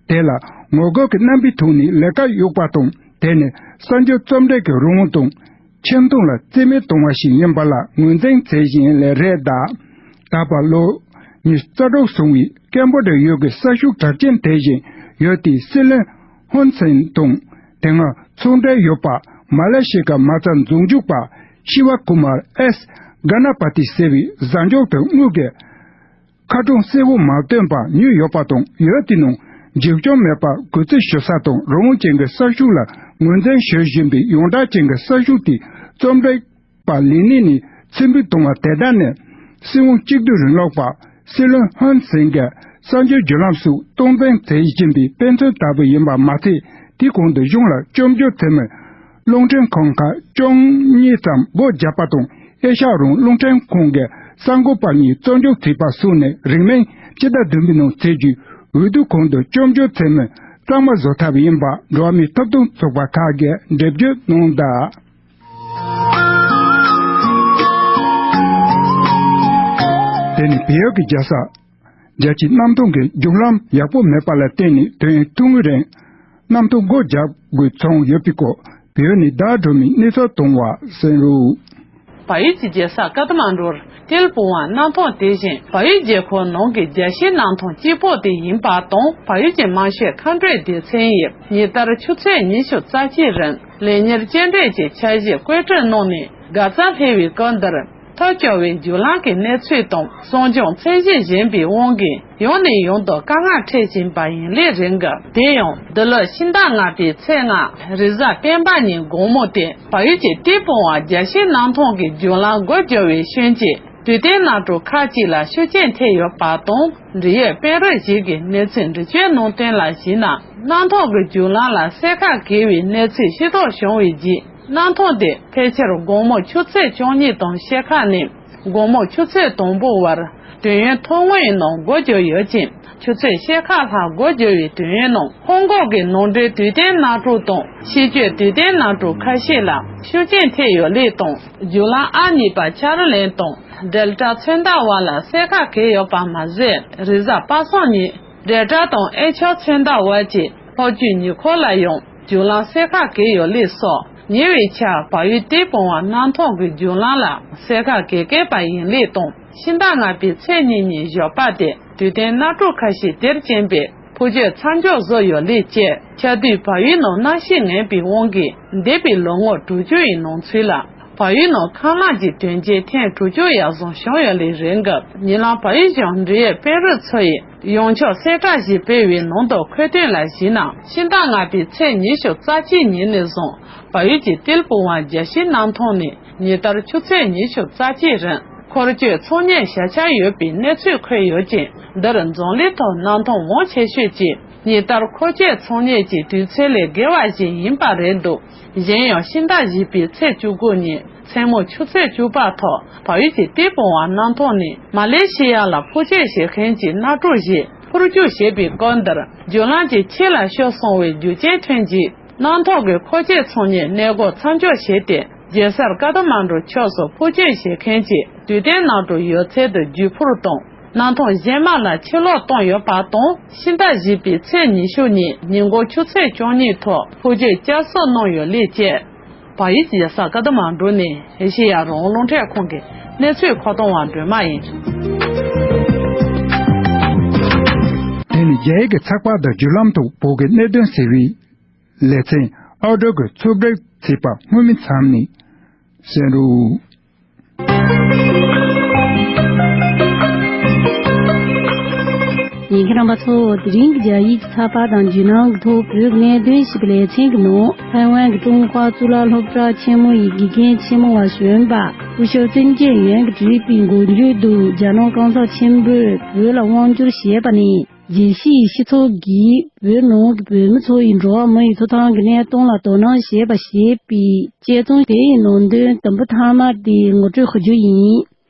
དེ་ལ་ངོ་རྒོལ་གྱི་རྣམ་པའི་ཐོག་ནས་ལས་ཀ་གཡོགས་པ་དང་། དེ་ནི་གསར་འགྱུར་རྩོམ་སྒྲིག་གི་རང་དབང་དང་། ཆེ་མཐོང་ལ་རྩིས་མེད་གཏོང་བ་ཞིག་ཡིན་པ་ལ་ངོས་འཛིན་མཛད་བཞིན་ལས་རེད་གདའ། ད་བར་ལོ་ཉི་ཤུ་རྩ་དྲུག་སོང་བའི་ཀན་བོ་ཌི་ཡ་ཡུལ་གྱི་ས་ཤུགས་གྲགས་ཅན་དེ་བཞིན་ཡུལ་དེའི་སྲིད་བློན་ཧོན་སེན་དང་དེ་སྔ་ཚོང་འབྲེལ་ཡོད་པ་མ་ལེ་ཤི་ཡ་གི་མ་རྩ་འཛུགས་འཇུག་པ་ཤི་བ་ཀུ་མར་ཨེས་ག་ན་པ་ཏི་ཟེར་བའི་གཟའ་མཇུག་ཏུ་དངུལ་གྱི་ཁ་གྲངས་གསལ་བོ་མ་བཏོན་པར་ཉོས་ཡོད་པ་དང་། ཡུལ་དེའི་ནང་འཇིགས་སྐྱོང་མེད་པར་གུས་བརྩི་ཞུ་ས་དང་རང་དབང་ཅན་གྱི་ས་ཤུགས་ལ་ངོས་འཛིན་ཞུ་བཞིན་པའི་ཡོངས་གྲགས་ཅན་གྱི་ས་ཤུགས་དེ་རྩོམ་སྒྲིག་པ་ལས་གནས་ནས་ཕྱིར་འབུད་གཏོང་བ་དེ་དག་ནི་སྲིད་དབང་གཅིག་སྡུད་རིང་ལུགས་པ་སྲིད་བློན་ཧོན་སེན་གྱི་གསར་འགྱུར་བརྒྱུད་ལམ་སོགས་སྟངས་འཛིན་མཛད་བཞིན་པའི་དཔེ་མཚོན་ལྟ་བུ་ཡིན་པ་མ་ཚད། དེའི་གོང་དུ་གཞུང་ལ་སྐྱབས་འཇུག་མཛད་མི་རླུང་འཕྲིན་ཁང་ཁག་བཅུ་གཉིས་ཙམ་སྒོ་བརྒྱབ་པ་དང་། ཨེ་ཤ་ཡ་རང་དབང་རླུང་འཕྲིན་ཁང་གི་གསར་འགོད་པ་གཉིས་བཙོན་འཇུག་བྱས་པ་སོགས་ནི་རིང་མིན་ཕྱི་ཟླ་བདུན་པའི་ནང་ཚེས་བརྒྱད་འོས་བསྡུ་གོང་དུ་སྐྱབས་འཇུག་མཛད་མི་གཙང་མ་བཟོ་ཐབས་ཡིན་པ་འགྲོ་བ་མིའི་ཐོབ་ཐང་ཚོགས་པ་ཁག་གིས་འགྲེལ་བརྗོད་གནང་གདའ། དེ་ནི་བལ་ཡུལ་གྱི་རྒྱལ་ས་རྒྱལ་སྤྱིའི་གནམ་ཐང་གི་རྒྱུག་ལམ་ཡག་པོ་མེད་པ་ལ་བརྟེན་ནས་དུས་ཡུན་ཐུང་ངུའི་རིང་གནམ་ཐང་སྒོ་བརྒྱབ་དགོས་བྱུང་ཡོད་པའི་སྐོར། བལ་ཡུལ་ནས་བརྡ་སྤྲོད་མི་གནས་ཚུལ་གཏོང་བ་གསན་རོགས། བལ་ཡུལ་གྱི་རྒྱལ་ས་ཀ་ཐ་མན་ཌུར་ཏིལ་ཕུ་ཝང་གནམ་ཐང་དེ་བཞིན་བལ་ཡུལ་རྒྱལ་ཁབ་ནང་གི་རྒྱལ་སྤྱིའི་གནམ་ཐང་གཅིག་པོ་དེ་ཡིན་པ་དང་། བལ་ཡུལ་གྱི་དམངས་སྤྱོད་མཁའ་འགྲུལ་སྡེ་ཚན་ཡིས་ཉིན་ལྟར་ཆུ་ཚོད་ཉི་ཤུ་རྩ་གཅིག་རིང་ལས་གཉེར་སྐྱེལ་འདྲེན་གྱི་འཆར་གཞི་བཀོད་སྒྲིག་གནང་ནས། འགག་རྩ་སླེབས་པའི་སྐབས་འདིར་ཐབས་སྐྱོ་བའི་རྒྱུག་ལམ་གྱི་གནས་ཚུལ་དང་སྲུང་སྐྱོང་ཚད་གཞི་ཞན་པའི་དབང་གིས་ཡང་ནས་ཡང་དུ་དཀའ་ངལ་འཕྲད་བཞིན་པ་ཡིན་ལུགས་རེད་འདུག་དེ་ཡང་འདི་ལོའི་ཕྱི་ཟླ་ལྔ་པའི་ཚེས་ལྔ་རེས་གཟའ་སྤེན་པ་ཉིན་དགོང་མོ་སྟེ། བལ་ཡུལ་གྱི་ཏི་པོ་ཝང་རྒྱལ་སྤྱིའི་གནམ་ཐང་གི་རྒྱུག་ལམ་སྒོ་རྒྱག་པའི་ཤུལ་གྱི་དུས་སྟོན་གནམ་གྲུ་ཁག་ཅིག་ལ་ཤུགས་རྐྱེན་ཐེབས་ཡོད་པ་དང་། འབྲེལ་ཡོད་དཔོན་རིགས་ཤིག་གིས་གནས་ཚུལ་འགྲེལ་བརྗོད་གནང་དོན་ལ་གཞིགས་ན། གནམ་ཐང་གི་རྒྱུག་ལམ་ལ་སེར་ཁ་གས་པའི་གནས་ཚུལ་ཤེས་རྟོགས་བྱུང་བའི་རྗེས། གནམ་ཐང་དེ་ཕལ་ཆེར་དགོང་མོ་ཆུ་ཚོད་བཅུ་གཉིས་དང་ཕྱེད་ཀ་ནས་དགོང་མོ་ཆུ་ཚོད་དང་པོ་བར་དུས་ཡུན་ཐུང་ངུའི་ནང་སྒོ་རྒྱག་ཡོད་ཅིང་། ཆུ་ཚོད་ཕྱེད་ཀ་ལྷག་སྒོ་རྒྱག་པའི་དུས་ཡུན་ནང་ཧོང་ཀོང་གི་ནང་འདྲེན་དུས་སྟོན་གནམ་གྲུ་དང་། ཕྱི་སྐྱོད་དུས་སྟོན་གནམ་གྲུ་ཁ་ཤས་ལ་ཤུགས་རྐྱེན་ཐེབས་ཡོད་ལུགས་དང་། རྒྱུག་ལམ་ཨ་གཉིས་པ་ཆར་ལན་དང་ཌེལ་ཊ་མཚོན་རྟགས་བར་ལ་སེར་ཁ་གས་ཡོད་པ་མ་ཟད། རེས་གཟའ་པ་སངས་ཉིན་ཌེལ་ཊ་དང་ཨེ་ཆོག་མཚོན་རྟགས་བར་གྱི་ལྷོ་རྒྱུད་ཉེ་འཁོར་ལ་ཡང་རྒྱུག་ལམ་སེར་ཁ་གས་ཡོད་ལུགས་སོགས། ཉེ་བའི་ཆར་བལ་ཡུལ་ཏི་པོ་ཝང་གནམ་ཐང་གི་རྒྱུག་ལམ་ལ་སེར་ཁ་གས་གས་པ་ཡིན་ལུགས་དང་། ཕྱི་ཟླ་ལྔ་པའི་ཚེས་གཉིས་ཉིན་ཞོགས་པ་དེ་དུས་སྟོན་གནམ་གྲུ་ཁ་ཤས་དེར་རྐྱེན་པས་འཕུར་སྐྱོད་མཚམས་འཇོག་བཟོས་ཡོད་ལུགས་བཅས། ཆར་དུས་བལ་ཡུལ་ནང་གནམ་གཤིས་ངན་པའི་དབང་གིས་འདས་པའི་ལོ་ངོ་དྲུག་ཅུ་ཡི་ནང་ཚུད་ལ། བལ་ཡུལ་ནང་ཁམས་གླིང་གི་དོན་རྐྱེན་ཐེངས་དྲུག་ཅུ་ཡར་སོང་བྱུང་ཡོད་ལུགས་རེད་འདུག་ཉེ་ལམ་བལ་ཡུལ་གཞུང་འབྲེལ་ཡོད་དཔོན་རིགས་ཚོ་ཡིས་ཡོངས་ཁྱབ་གསལ་བསྒྲགས་ཤིག་སྤེལ་བའི་ནང་དུ་འཁོད་དོན་ལ་གཞིགས་ན། ཕྱི་ཟླ་ལྔ་པའི་ཚེས་ཉི་ཤུ་རྩ་གཅིག་ཉིན་ནས་བཟུང་བལ་ཡུལ་གྱི་ཏིལ་ཕུ་ཝང་རྒྱལ་སྤྱིའི་གནམ་ཐང་ནས་ཉིན་ལྟར་ཆུ་ཚོད་ཉི་ཤུ་རྩ་གཅིག་རིང་འཁོར་སྐྱོད་ཚོང་གཉེར་བྱ་འཆར་ཡོད་པའི་གནས་ཚུལ་འཁོད་ཡོད་ཅིང་། འདིར་འཛམ་གླིང་ཐོག་གནམ་ཐང་མང་ཆེ་ཤོས་ཀྱིས་ཉིན་ལྟར་འཁོར་སྐྱོད་ཚོང་གཉེར་གྱི་དུས་ཚོད་ལས་བརྒལ་བ་ཞིག་ཡིན་པ་རེད་འདུག་གཞན་ཡང་ཕྱི་ཟླ་བཞི་པའི་ཚེས་བཅུ་དགུ་ཉིན་མཚན་མོ་ཆུ་ཚོད་བཅུ་པ་ཐོག་བལ་ཡུལ་གྱི་ཏི་ཕུ་ཝང་གནམ་ཐང་ནས་མ་ལེ་ཤི་ཡ་ལ་འཕུར་སྐྱོད་བྱེད་མཁན་གྱི་གནམ་གྲུ་ཞིག་འཕུར་རྒྱུག་བྱེད་པའི་སྐབས་འདིར་རྒྱུག་ལམ་གྱི་ཕྱི་ལ་ཤོར་སོང་བའི་རྒྱུ་རྐྱེན་ཐོན་རྗེས། གནམ་ཐང་གི་འཁོར་སྐྱོད་ཚོང་གཉེར་གནས་སྐོར་མཚམས་འཇོག་བྱས་ཏེ། རྒྱལ་ས་ཀ་ཐ་མན་ཌུ་ཕྱོགས་སུ་འཕུར་སྐྱོད་བྱེད་མཁན་གྱི་དུས་སྟོན་གནམ་གྲུ་ཡོད་ཚད་དུ་བརྒྱུད་འཕུར་དང་། གནམ་ཐང་གཞན་མ་ལ་ཕྱིར་ལོག་བཏང་ཡོད་པ་དང་། ཕྱི་ཟླ་བཞི་པའི་ཚེས་ཉི་ཤུ་ཉིན་ཉིན་གུང་ཆུ་ཚོད་བཅུ་གཉིས་ཐོག་འཕུར་སྐྱོད་བསྐྱར་གསོ་གནང་ཡོད་ལུགས་བཅས། བལ་ཡུལ་གྱི་རྒྱལ་ས་ཀ་ཐ་མན་ཌུ་ནས་ཨེ་ཤེ་ཡ་རང་དབང་རླུང་འཕྲིན་ཁང་གི་གནས་ཚུལ་མཁོ་གཏོང་བ་སྒྲོལ་མ་ཡིན། དེ་ནི་རྒྱ་ཡིག་གི་ཚགས་པར་དང་བརྒྱུད་ལམ་ཐོག་བོད་ཀྱི་གནད་དོན་ཟེར་བའི་ལེ་ཚན་ཨའོ་ཌིའོ་གི་ཚོད་སྒྲིག་བྱས་པ་སྔོན་མའི་མཚམས་ནས་གསན་རོགས། ཉན་མཁན་རྣམ་པ་ཚོ། དེ་རིང་གི་རྒྱ་ཡིག་གི་ཚགས་པར་དང་བརྒྱུད་ལམ་གྱི་ཐོག་བོད་ཀྱི་གནད་དོན་ཞེས་པའི་ལེ་ཚན་གྱི་ནང་། ཐའེ་ཝན་གྱི་ཀྲུང་ཧྭ་གཙུག་ལག་སློབ་གྲྭ་ཆེན་མོ་ཡི་དགེ་རྒན་ཆེན་མོ་བ་གཞོན་པ་སྐུ་ཞབས་ཙིན་ཅན་ཡོན་གྱིས་བྲིས་པའི་འགོ་བརྗོད་དུ། རྒྱ་ནག་གང་ཟག་ཆེན་པོས་བོད་ལ་དབང་བསྒྱུར་བྱས་པ་ནི། རྒྱལ་སྤྱིའི་སྤྱི་ཚོགས་ཀྱིས་བོད་ནང་གི་བོད་མི་ཚོ་ཡི་འགྲོ་བ་མི་ཡི་ཐོབ་ཐང་གི་གནས་སྟངས་ལ་དོ་སྣང་བྱེད་པ་ཞེས་པའི་དཔྱད་རྩོམ་དེ་ཡི་ནང་དོན་དུམ་བུ་མཐའ་མ་དེ་ངོ་སྤྲོད་ཞུ་རྒྱུ་ཡིན།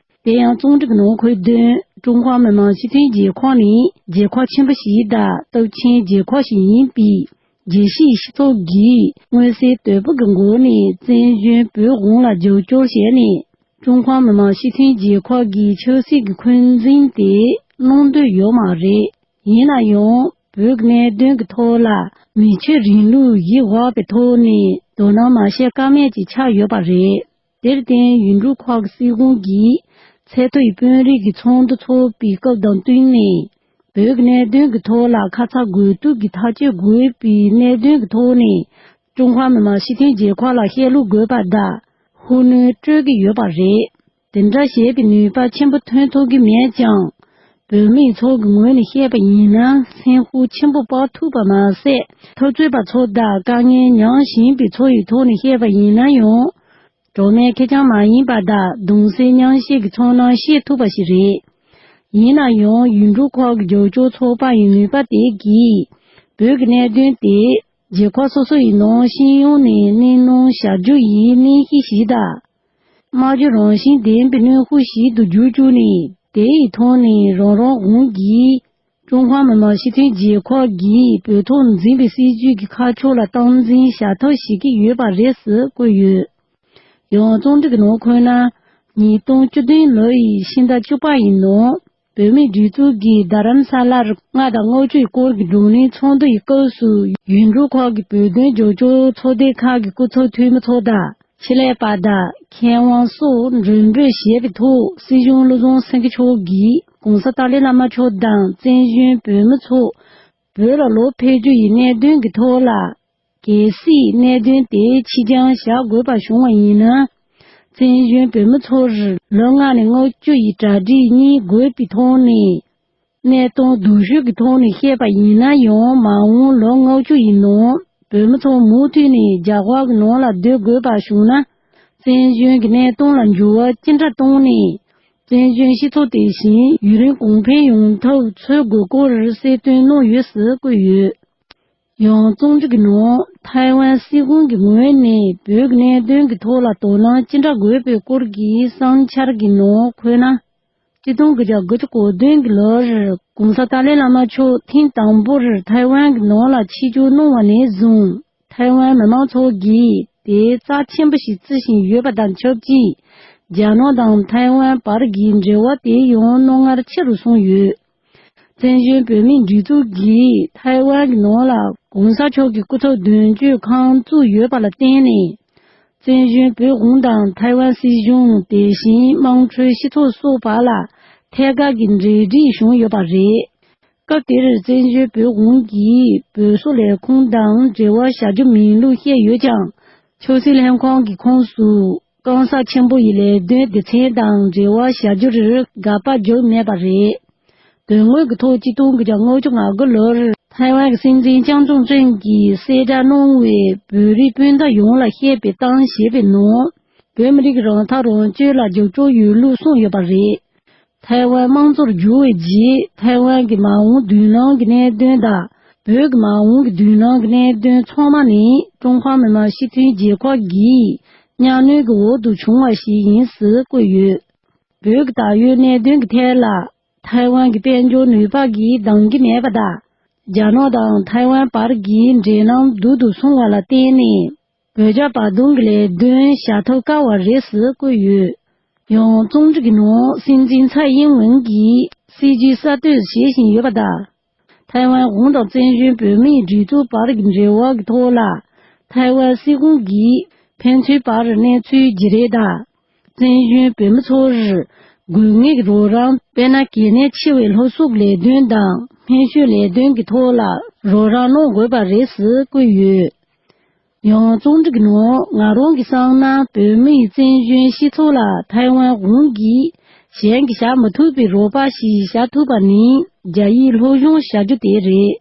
དེ་ཡང་རྩོམ་སྒྲིག་ནང་འཁོད་དོན། ཀྲུང་ཧྭ་མི་དམངས་སྤྱི་མཐུན་རྒྱལ་ཁབ་ནི་རྒྱལ་ཁབ་ཆེན་པོ་ཞིག་དང་སྟོབས་ཆེན་རྒྱལ་ཁབ་ཞིག་ཡིན་པས། རྒྱལ་སྤྱིའི་སྤྱི་ཚོགས་ཀྱིས་མངོན་གསལ་དོད་པོ་གི་སྒོ་ནས་བཙན་བྱོལ་བོད་དབང་ལ་རྒྱབ་སྐྱོར་བྱས་ནས། ཀྲུང་ཧྭ་མི་དམངས་སྤྱི་མཐུན་རྒྱལ་ཁབ་ཀྱི་ཆབ་སྲིད་ཀྱི་འཁོན་འཛིན་དེ་གནང་འདོད་ཡོད་མ་རེད། ཡིན་ན་ཡང་བོད་ཀྱི་གནད་དོན་གྱི་ཐོག་ལ་མི་ཆོས་རིང་ལུགས་ཡིད་དབང་བའི་ཐོག་ནས་དོ་སྣང་མ་བྱེད་ཀ་མེད་ཅིག་ཆགས་ཡོད་པ་རེད། དེར་བརྟེན་ཡུལ་གྲུ་ཁག་གི་སྲིད་གཞུང་གིས་ཚད་མཐོའི་དཔོན་རིགས་ཀྱི་ཚོགས་འདུ་འཚོགས་པའི་སྐབས་དང་བསྟུན་ནས། བོད་ཀྱི་གནད་དོན་གྱི་ཐོག་ལ་ཁ་ཚ་དགོས་གཏུག་གི་ཐག་གཅོད་དགོས་པའི་གནད་དོན་གྱི་ཐོག་ནས། ཀྲུང་ཧྭ་མི་དམངས་སྤྱི་མཐུན་རྒྱལ་ཁབ་ལ་བཤད་ལུགས་དགོས་པ་དང་ཤུགས་སྣོན་སྤྲོད་ཀྱི་ཡོད་པ་རེད། དེ་འདྲ་བྱེད་པའི་ནུས་པ་ཆེན་པོ་ཐོན་ཐུབ་ཀྱི་མེད་ཀྱང་། བོད་མིའི་ཚོགས་ཀྱི་ངོས་ནས་བཤད་པ་ཡིན་ན། སེམས་ཤུགས་ཆེན་པོ་སྤར་ཐུབ་པ་མ་ཟད། འཐབ་རྩོད་པ་ཚོ་དང་དཀའ་ངལ་མྱངས་བཞིན་པའི་ཚོ་ཡི་ཐོག་ནས་བཤད་པ་ཡིན་ན་ཡང་། གྲོགས་མེད་ཁེར་རྐྱང་མ་ཡིན་པ་དང་གདུང་སེམས་མཉམ་བསྐྱེད་ཀྱི་ཚོར་སྣང་བཤད་ཐུབ་པ་ཞིག་རེད། ཡིན་ན་ཡང་ཡུལ་གྲུ་ཁག་གི་རྒྱབ་སྐྱོར་ཚོགས་པ་ཡི་ནུས་པ་དེ་གིས་བོད་ཀྱི་གནད་དོན་དེ་རྒྱལ་ཁབ་སོ་སོ་ཡི་ནང་སྤྱི་ཡོངས་ནས་གནས་སྣང་བྱ་རྒྱུ་ཡི་གནས་གཤིས་ཤིག་དང་། སྨྲ་བརྗོད་རང་བཞིན་ལྡན་པའི་གནོན་ཤུགས་ཤིག་ཏུ་འགྱུར་བཅུག་ནས། དེ་ཡི་ཐོག་ནས་རང་རང་དབང་གིས་ཀྲུང་ཧྭ་མི་དམངས་སྤྱི་མཐུན་རྒྱལ་ཁབ་ཀྱིས་བོད་ཐོག་འཛིན་པའི་སྲིད་བྱུས་ཀྱི་ཁ་ཕྱོགས་ལ་སྟངས་འཛིན་བྱ་ཐབས་བྱེད་ཀྱི་ཡོད་པ་རེད་ཟེར་བཀོད་ཡོད། ཡང་རྩོམ་སྒྲིག་གི་ནང་འཁོད་ན། ཉིས་སྟོང་བཅུ་བདུན་ལོ་ཡི་ཕྱི་ཟླ་བཅུ་པ་ཡི་ནང་། བོད་མིའི་སྒྲིག་འཛུགས་ཀྱིས་རྡ་རམ་ས་ལར་ལྔ་དང་ལྔ་བཅུའི་སྐོར་གྱི་བགྲོ་གླེང་ཚོགས་འདུ་ཡི་སྐབས་སུ། ཡུལ་གྲུ་ཁག་གི་བོད་དོན་རྒྱབ་སྐྱོར་ཚོགས་སྡེ་ཁག་གི་སྐུ་ཚབ་འཐུས་མི་ཚོ་དང་། ཆེད་ལས་པ་དང་མཁས་དབང་སོགས་མགྲོན་འབོད་བྱས་པའི་ཐོག་སྲིད་སྐྱོང་བློ་བཟང་སེང་གེ་མཆོག་གིས་༸གོང་ས་ཏཱ་ལའི་བླ་མ་མཆོག་དང་བཙན་བྱོལ་བོད་མི་ཚོ་བོད་ལ་ལོག་ཕེབས་རྒྱུ་ཡི་གནད་དོན་གྱི་ཐོག་ལ། གལ་སྲིད་གནད་དོན་དེ་ཕྱིར་འགྱངས་བྱ་དགོས་པ་བྱུང་བ་ཡིན་ན། བཙན་བྱོལ་བོད་མི་ཚོར་ལོ་ལྔ་ནས་ལྔ་བཅུ་ཡི་གྲ་སྒྲིག་གཉིས་དགོས་པའི་ཐོག་ནས། གནད་དོན་སྡུག་ཤོས་ཀྱི་ཐོག་ནས་བཤད་པ་ཡིན་ན་ཡང་། མ་འོངས་ལོ་ལྔ་བཅུ་ཡི་ནང་བོད་མི་ཚོ་མུ་མཐུད་ནས་རྒྱ་གར་གྱི་ནང་ལ་སྡོད་དགོས་པ་བྱུང་ན། བཙན་བྱོལ་གྱི་གནད་དོན་ལ་འགྱུར་བ་ཅི་འདྲ་བཏང་ནས། བཙན་བྱོལ་སྤྱི་ཚོགས་དེ་བཞིན་ཡུན་རིང་གོང་འཕེལ་ཡོང་ཐབས་འཚོལ་དགོས་སྐོར་གསལ་སྟོན་གནང་ཡོད་ཟེར་བཀོད་ཡོད། ཡང་རྩོམ་སྒྲིག་གི་ནང་། ཐའེ་ཝན་སྲིད་གཞུང་གི་ངོས་ནས་བོད་ཀྱི་གནད་དོན་གྱི་ཐོག་ལ་དོ་སྣང་ཅི་འདྲ་དགོས་པའི་སྐོར་གྱི་བསམ་འཆར་གྱི་ནང་འཁོད་ན། ཆིག་སྟོང་དགུ་བརྒྱ་དགུ་བཅུ་གོ་བདུན་གྱི་ལོར་༸གོང་ས་ཏཱ་ལའི་བླ་མ་མཆོག་ཐེངས་དང་པོར་ཐའེ་ཝན་གྱི་ནང་ལ་ཆིབས་བསྒྱུར་གནང་བ་ནས་བཟུང་། ཐའེ་ཝན་མི་མང་ཚོ་གིས་དེ་རྩ་ཆེན་པོ་ཞིག་བརྩི་བཞིན་ཡོད་པ་དང་ཆབས་ཅིག་རྒྱ་ནག་དང་ཐའེ་ཝན་བར་གྱི་འབྲེལ་བ་དེ་ཡང་རྣོ་ངར་ཆེ་རུ་སོང་ཡོད། བཙན་བྱོལ་བོད་མིའི་སྒྲིག་འཛུགས་ཀྱིས་ཐའེ་ཝན་གྱི་ནང་ལ་༸གོང་ས་མཆོག་གི་སྐུ་ཚབ་དོན་གཅོད་ཁང་བཙུགས་ཡོད་པ་ལ་བརྟེན་ནས། བཙན་བྱོལ་བོད་དབང་དང་ཐའེ་ཝན་སྲིད་གཞུང་། དེ་བཞིན་དམངས་ཁྲོད་སྤྱི་ཚོགས་སོགས་བར་ལ་ཐད་ཀར་གྱི་འབྲེལ་འདྲིས་བྱུང་ཡོད་པ་རེད། སྐབས་དེར་བཙན་བྱོལ་བོད་དབང་གིས་བོད་སོག་ལས་ཁུངས་དང་འབྲེལ་བ་བྱ་རྒྱུ་མིན་ལུགས་བཤད་ཡོད་ཀྱང་། ཆབ་སྲིད་ལྷན་ཁང་གི་ཁོངས་སུ་སྐམ་ས་ཆེན་པོ་ཡི་ལས་དོན་སྡེ་ཚན་དང་འབྲེལ་བ་བྱ་རྒྱུར་དགག་པ་བརྒྱབ་མེད་པ་རེད། དོན་དངོས་ཀྱི་ཐོག་ཆིག་སྟོང་དགུ་བརྒྱ་ལྔ་བཅུ་ང་དགུ་ལོར་ཐའེ་ཝན་གྱི་སྲིད་འཛིན་ལྕམ་ཆུང་ཀྲེང་གིས་གསལ་བསྒྲགས་གནང་བའི་བོད་རིགས་སྤུན་ཟླ་ཡོངས་ལ་བཤད་པའི་གཏམ་ཞེས་པའི་ནང་། བོད་མི་རིགས་རང་ཐག་རང་གཅོད་ལ་རྒྱབ་སྐྱོར་ཡོད་ལུགས་གསུངས་ཡོད་པ་རེད། ཐའེ་ཝན་དམངས་གཙོར་བསྒྱུར་བའི་རྗེས། ཐའེ་ཝན་གྱི་མ་འོངས་མདུན་ལམ་གྱི་གནད་དོན་དང་། བོད་ཀྱི་མ་འོངས་ཀྱི་མདུན་ལམ་གྱི་གནད་དོན་ཚང་མ་ནི། ཀྲུང་ཧྭ་མི་དམངས་སྤྱི་མཐུན་རྒྱལ་ཁབ་ཀྱི་མཉམ་གནོན་གྱི་འོག་ཏུ་བྱུང་བ་ཞིག་ཡིན་ཟེར་བཀོད་ཡོད། བོད་ཀྱི་ད་ཡོད་གནད་དོན་གྱི་ཐད་ལ། ཐའེ་ཝན་གྱི་དཔལ་འབྱོར་ནུས་པ་གིས་འདང་གི་མེད་པ་དང་། རྒྱ་ནག་དང་ཐའེ་ཝན་བར་གྱི་འབྲེལ་ལམ་སྡུག་ཏུ་སོང་བ་ལ་བརྟེན་ནས། བོད་རྒྱ་བར་འདུམ་གྱི་ལས་དོན་བྱ་ཐབས་དཀའ་བ་རེད་ཟེར་བཀོད་ཡོད། ཡང་རྩོམ་སྒྲིག་གི་ནང་། སྲིད་འཛིན་ཚའེ་ཡིན་ཝེན་གྱིས་སྲིད་ཇུས་གསར་གཏོད་བྱེད་བཞིན་ཡོད་པ་དང་། ཐའེ་ཝན་གུང་དང་བཙན་བྱོལ་བོད་མིའི་སྒྲིག་འཛུགས་བར་གྱི་འབྲེལ་བ་གྱི་ཐོག་ལ། ཐའེ་ཝན་སྲིད་ཁང་གིས་ཕན་ཚུན་བར་གནས་ཚུལ་བརྗེ་རེས་དང་། བཙན་བྱོལ་བོད་མི་ཚོར་དགོས་ངེས་ཀྱི་རོགས་རམ། དཔེར་ན། གལ་གནད་ཆེ་བའི་སློབ་གསོའི་ལས་དོན་དང་སྨན་བཅོས་ལས་དོན་གྱི་ཐོག་ལ་རོགས་རམ་གནང་དགོས་པ་རེད་ཟེར་བཀོད་ཡོད། ཡང་རྩོམ་སྒྲིག་གི་ནང་། ང་རང་གིས་བསམ་ན། བོད་མིའི་བཙན་བྱོལ་སྤྱི་ཚོགས་ལ་ཐའེ་ཝན་གུང་གིས་གཞན་གྱིས་བྱ་མི་ཐུབ་པའི་རོགས་པ་ཞིག་བྱ་ཐུབ་པ་ནི། རྒྱ་ཡིག་སློབ་སྦྱོང་བྱ་རྒྱུ་དེ་རེད།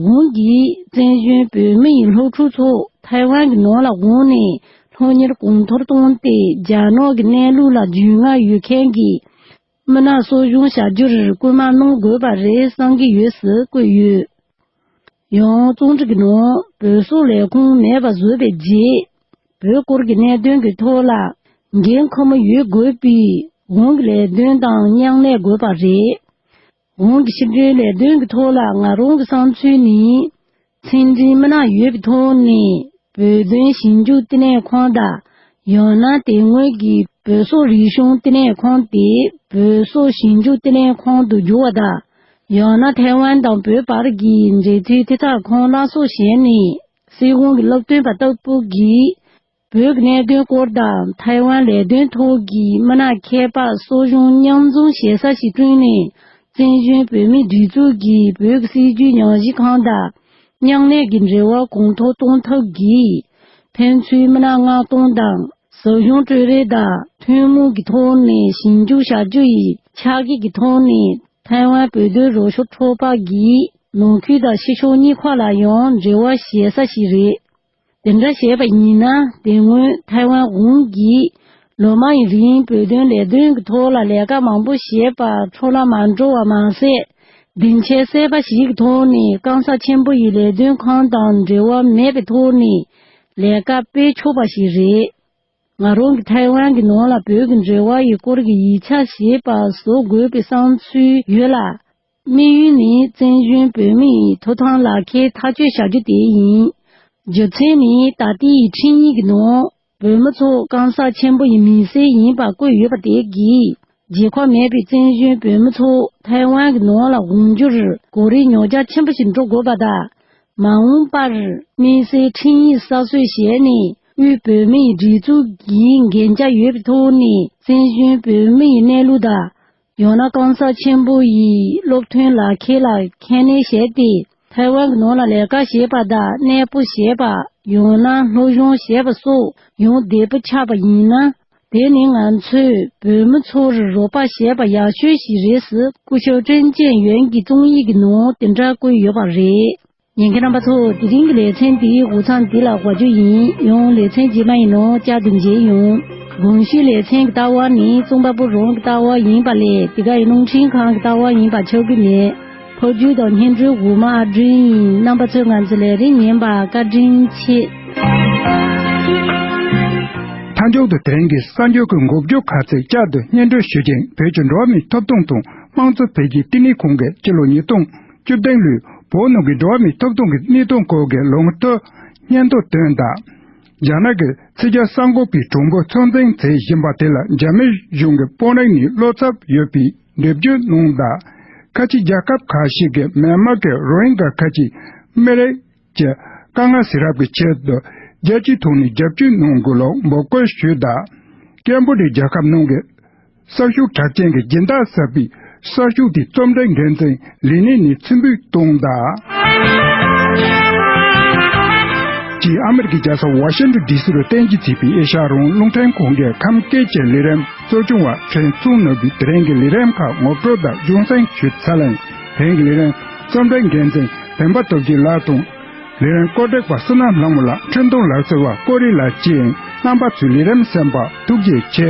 གུང་གིས་བཙན་བྱོལ་བོད་མིའི་སློབ་ཕྲུག་ཚོ་ཐའེ་ཝན་གྱི་ནང་ལ་དབང་ནས་སློབ་གཉེར་གོང་མཐོར་བཏང་སྟེ། རྒྱ་ནག་གི་གནས་ལུགས་ལ་རྒྱུས་མངའ་ཡོད་མཁན་གྱི་མི་སྣ་གསོ་སྐྱོང་བྱ་རྒྱུར་སྐུལ་མ་གནང་དགོས་པ་རེད་བསམ་གྱི་ཡོད་ཟེར་བཀོད་ཡོད། ཡང་རྩོམ་སྒྲིག་གི་ནང་། བོད་སོག་ལས་ཁུངས་མེད་པ་བཟོས་པའི་རྗེས། བོད་སྐོར་གྱི་གནད་དོན་གྱི་ཐོག་ལ་འགན་ཁུར་མི་ཡོད་དགོས་པས། གུང་གི་ལས་དོན་དང་མཉམ་ལས་དགོས་པ་རེད། གུང་གི་ཕྱི་འབྲེལ་ལས་དོན་གྱི་ཐོག་ལ་ང་རང་གི་བསམ་ཚུལ་ནི། ཚན་རིག་མི་སྣ་ཡོད་པའི་ཐོག་ནས་བོད་དོན་ཞིབ་འཇུག་བསྟི་གནས་ཁང་དང་། ཡང་ན་དེ་སྔོན་གྱི་བོད་སོག་རིག་གཞུང་བསྟི་གནས་ཁང་དེ་བོད་སོག་ཞིབ་འཇུག་བསྟི་གནས་ཁང་དུ་བསྒྱུར་བ་དང་། ཡང་ན་ཐའེ་ཝན་དང་བོད་བར་གྱི་འབྲེལ་མཐུད་ཐད་གཏོང་ཁང་ལ་སོགས་བྱས་ནས། སྲིད་དབང་གི་སློབ་སྟོན་པ་ལྟ་བུ་གིས། བོད་ཀྱི་གནད་དོན་སྐོར་དང་ཐའེ་ཝན་ལས་དོན་ཐོག་གི་མི་སྣ་ཁྱད་པར་གསོ་སྦྱོང་མཉམ་འཛོམས་བྱེད་ས་ཞིག་བསྐྲུན་ནས། བཙན་བྱོལ་བོད་མིའི་སྒྲིག་འཛུགས་ཀྱི་བོད་ཀྱི་སྲིད་བྱུས་ཉམས་ཞིབ་ཁང་དང་མཉམ་ལས་ཀྱི་འབྲེལ་བ་གོང་མཐོར་གཏོང་ཐབས་ཀྱིས། ཕན་ཚུན་མི་སྣ་མངགས་གཏོང་དང་ཟབ་སྦྱོང་སྤྲོད་རེས་དང་ཐུན་མོང་གི་ཐོག་ནས་ཞིབ་འཇུག་བྱ་རྒྱུ་ཡི་ཕྱག་འགྱེད་ཀྱི་ཐོག་ནས་ཐའེ་ཝན་བོད་དོན་རོགས་སྐྱོར་ཚོགས་པ་གིས་ནང་ཁུལ་དང་ཕྱི་ཕྱོགས་གཉིས་ཁག་ལ་ཡང་འབྲེལ་བ་བྱེད་ས་ཞིག་རེད། དེ་འདྲ་བྱས་པ་ཡིན་ན། དེ་སྔོན་ཐའེ་ཝན་གུང་གིས་ལོ་མང་གི་རིང་བོད་དོན་ལས་དོན་གྱི་ཐོག་ལ་ལས་ཀ་མང་པོ་བྱས་པ་འཕྲོ་བརླག་མ་འགྲོ་བ་མ་ཟད། སྡིངས་ཆ་གསར་པ་ཞིག་གི་ཐོག་ནས་སྐམ་ས་ཆེན་པོ་ཡི་ལས་དོན་ཁང་དང་འབྲེལ་བ་མེད་པའི་ཐོག་ནས་ལས་ཀ་སྤེལ་ཆོག་པ་ཞིག་རེད། ང་རང་གིས་ཐའེ་ཝན་གྱི་ནང་ལ་བོད་ཀྱི་འབྲེལ་བ་ཡི་སྐོར་གྱི་ཡིག་ཆ་ཞེས་པ་བཟོ་དགོས་པའི་བསམ་ཚུལ་ཡོད་ལ། དམིགས་ཡུལ་ནི་བཙན་བྱོལ་བོད་མིའི་ཐོབ་ཐང་ལག་ཁྱེར་ཐག་གཅོད་བྱ་རྒྱུ་དེ་ཡིན། རྒྱུ་མཚན་ནི་ད་ལྟའི་ཁྲིམས་ཡིག་གི་ནང་བོད་མི་ཚོ་སྐམ་ས་ཆེན་པོ་ཡི་མི་སེར་ཡིན་པ་བཀོད་ཡོད་པ་དེ་གིས། རྒྱལ་ཁབ་མེད་པའི་བཙན་བྱོལ་བོད་མི་ཚོ་ཐའེ་ཝན་གྱི་ནང་ལ་འོང་རྒྱུར་གོ་རིམ་ཉོ་རྒྱ་ཆེན་པོ་ཞིག་འགྲོ་དགོས་པ་དང་། མ་འོངས་པར་དམིགས་བསལ་ཁྲིམས་ཡིག་གསར་བཟོ་བྱས་ནས། དབུས་བོད་མིའི་སྒྲིག་འཛུགས་ཀྱི་འགན་ཆ་ཡོད་པའི་ཐོག་ནས། བཙན་བྱོལ་བོད་མིའི་གནས་ལུགས་དང་། ཡང་ན་སྐམ་ས་ཆེན་པོ་ཡི་སློབ་ཐོན་ལག་ཁྱེར་ལ་ཁས་ལེན་བྱས་ཏེ། ཐའེ་ཝན་གྱི་ནང་ལ་ལས་ཀ་བྱེད་པ་དང་། གནས་སྤོ་བྱེད་པ། ཡང་ན་སློབ་སྦྱོང་བྱེད་པ་སོགས་ཡོང་བདེ་པོ་ཆགས་པ་ཡིན་ན། དེ་ནི་ང་ཚོས་བོད་མི་ཚོར་རོགས་པ་བྱས་པ་ཡག་ཤོས་ཤིག་རེད་ཟེར། སྐུ་ཞབས་ཀྲེན་ཅན་ཡོན་གྱི་རྩོམ་ཡིག་གི་ནང་དེ་འདྲ་བཀོད་ཡོད་པ་རེད། ཉན་མཁན་རྣམ་པ་ཚོ། དེ་རིང་གི་ལེ་ཚན་འདིའི་འགོ་མཚམས་འདི་ལ་འབག་རྒྱུ་ཡིན། ཡང་ལེ་ཚན་རྗེས་མ་ཡི་ནང་བསྐྱར་དུ་མཇལ་ཡོང་། གོང་ཞུས་ལེ་ཚན་གྱི་ལྟ་བ་ནི་རྩོམ་པ་པོ་རང་གི་ལྟ་བ་ཡིན་པ་ལས། དེ་ག་ཡི་རླུང་འཕྲིན་ཁང་གི་ལྟ་བ་ཡིན་པ་ཆགས་ཀྱི་མེད། ཕབ་སྒྱུར་དང་སྙན་སྒྲོན་འགོ་མ་ཨ་སྒྲོན་ཡིན། རྣམ་པ་ཚོས་ང་ཚོའི་ལས་རིམ་ཉན་པར་བཀའ་དྲིན་ཆེ། མཐའ་མཇུག་ཏུ་དེ་རིང་གི་གསར་འགྱུར་གྱི་འགོ་བརྗོད་ཁག་ཅིག་བསྐྱར་དུ་སྙན་སྒྲོན་ཞུ་རྒྱུ་ཡིན། བོད་ཀྱི་འགྲོ་བ་མིའི་ཐོབ་ཐང་དང་དམངས་གཙོ་འཕེལ་རྒྱས་བསྟི་གནས་ཁང་གིས་སྤྱི་ལོ་ཉིས་སྟོང་བཅུ་བདུན་ལོའི་བོད་ནང་གི་འགྲོ་བ་མིའི་ཐོབ་ཐང་གི་གནས་སྟངས་སྐོར་གྱི་ལོ་ངོ་དྲུག་སྙན་ཐོ་བཏོན་གདའ། རྒྱ་ནག་གི་ཕྱི་རྒྱལ་གསར་འགོད་པའི་གྲངས་འབོར་ཚོད་འཛིན་བྱེད་བཞིན་པ་དེ་ལ་རྒྱ་མི་གཞུང་གི་དཔོན་རིགས་ནས་བློ་འཚབ་ཡོད་པའི་འགྲེལ་བརྗོད་གནང་གདའ། ཁ་ཆེ་རྒྱལ་ཁབ་ཁག་ཞིག་གིས་མེན་མར་གྱི་རོ་ཧིན་གྷ་ཁ་ཆེ་མི་རིགས་ཀྱི་དཀའ་ངལ་སེལ་རག་གི་ཆེད་དུ་རྒྱལ་སྤྱིའི་ཐོག་ནས་རྒྱབ་སྐྱོར་གནང་དགོས་ལུགས་འབོད་སྐུལ་ཞུས་གདའ། ཀེམ་བོ་ཌི་ཡ་རྒྱལ་ཁབ་ནང་གི་གསར་ཤོག་གྲགས་ཅན་གྱི་སྦྱིན་བདག་ཟབ་པའི་གསར་ཤོག་དེའི་རྩོམ་སྒྲིག་འགན་འཛིན་ལས་གནས་ནས་ཕྱིར་འབུད་བཏང་གདའ། ཅིག་ཨ་མི་རི་ཀའི་རྒྱལ་ས་ཝ་ཤིང་ཊོན་ཌི་སི་རུ་རྟེན་གཞི་བྱས་པའི་ཨེ་ཤ་ཡ་རང་དབང་རླུང་འཕྲིན་ཁང་གི་ཁམས་སྐད་ཀྱི་ལས་རིམ་གཙོ་སྐྱོང་བ་ཁྲེན་ཚུང་ནོར་བུས་དེ་རིང་གི་ལས་རིམ་ཁག་ངོ་སྤྲོད་དང་སྦྱོང་གསེང་ཞུས་ཚར་ལ། དེ་རིང་གི་ལས་རིམ་རྩོམ་སྒྲིག་འགན་འཛིན་བདེན་པ་སྟོབས་རྒྱལ་ལགས་དང་། ལས་རིམ་བཀོད་སྒྲིག་པ་བསོད་ནམས་ལྷ་མོ་ལགས། འཕྲིན་གཏོང་ལག་རྩལ་བ་ཀོ་རི་ལགས་བཅས་རྣམ་པ་ཚོས་ལས་རིམ་གསན་པར་ཐུགས་རྗེ་ཆེ།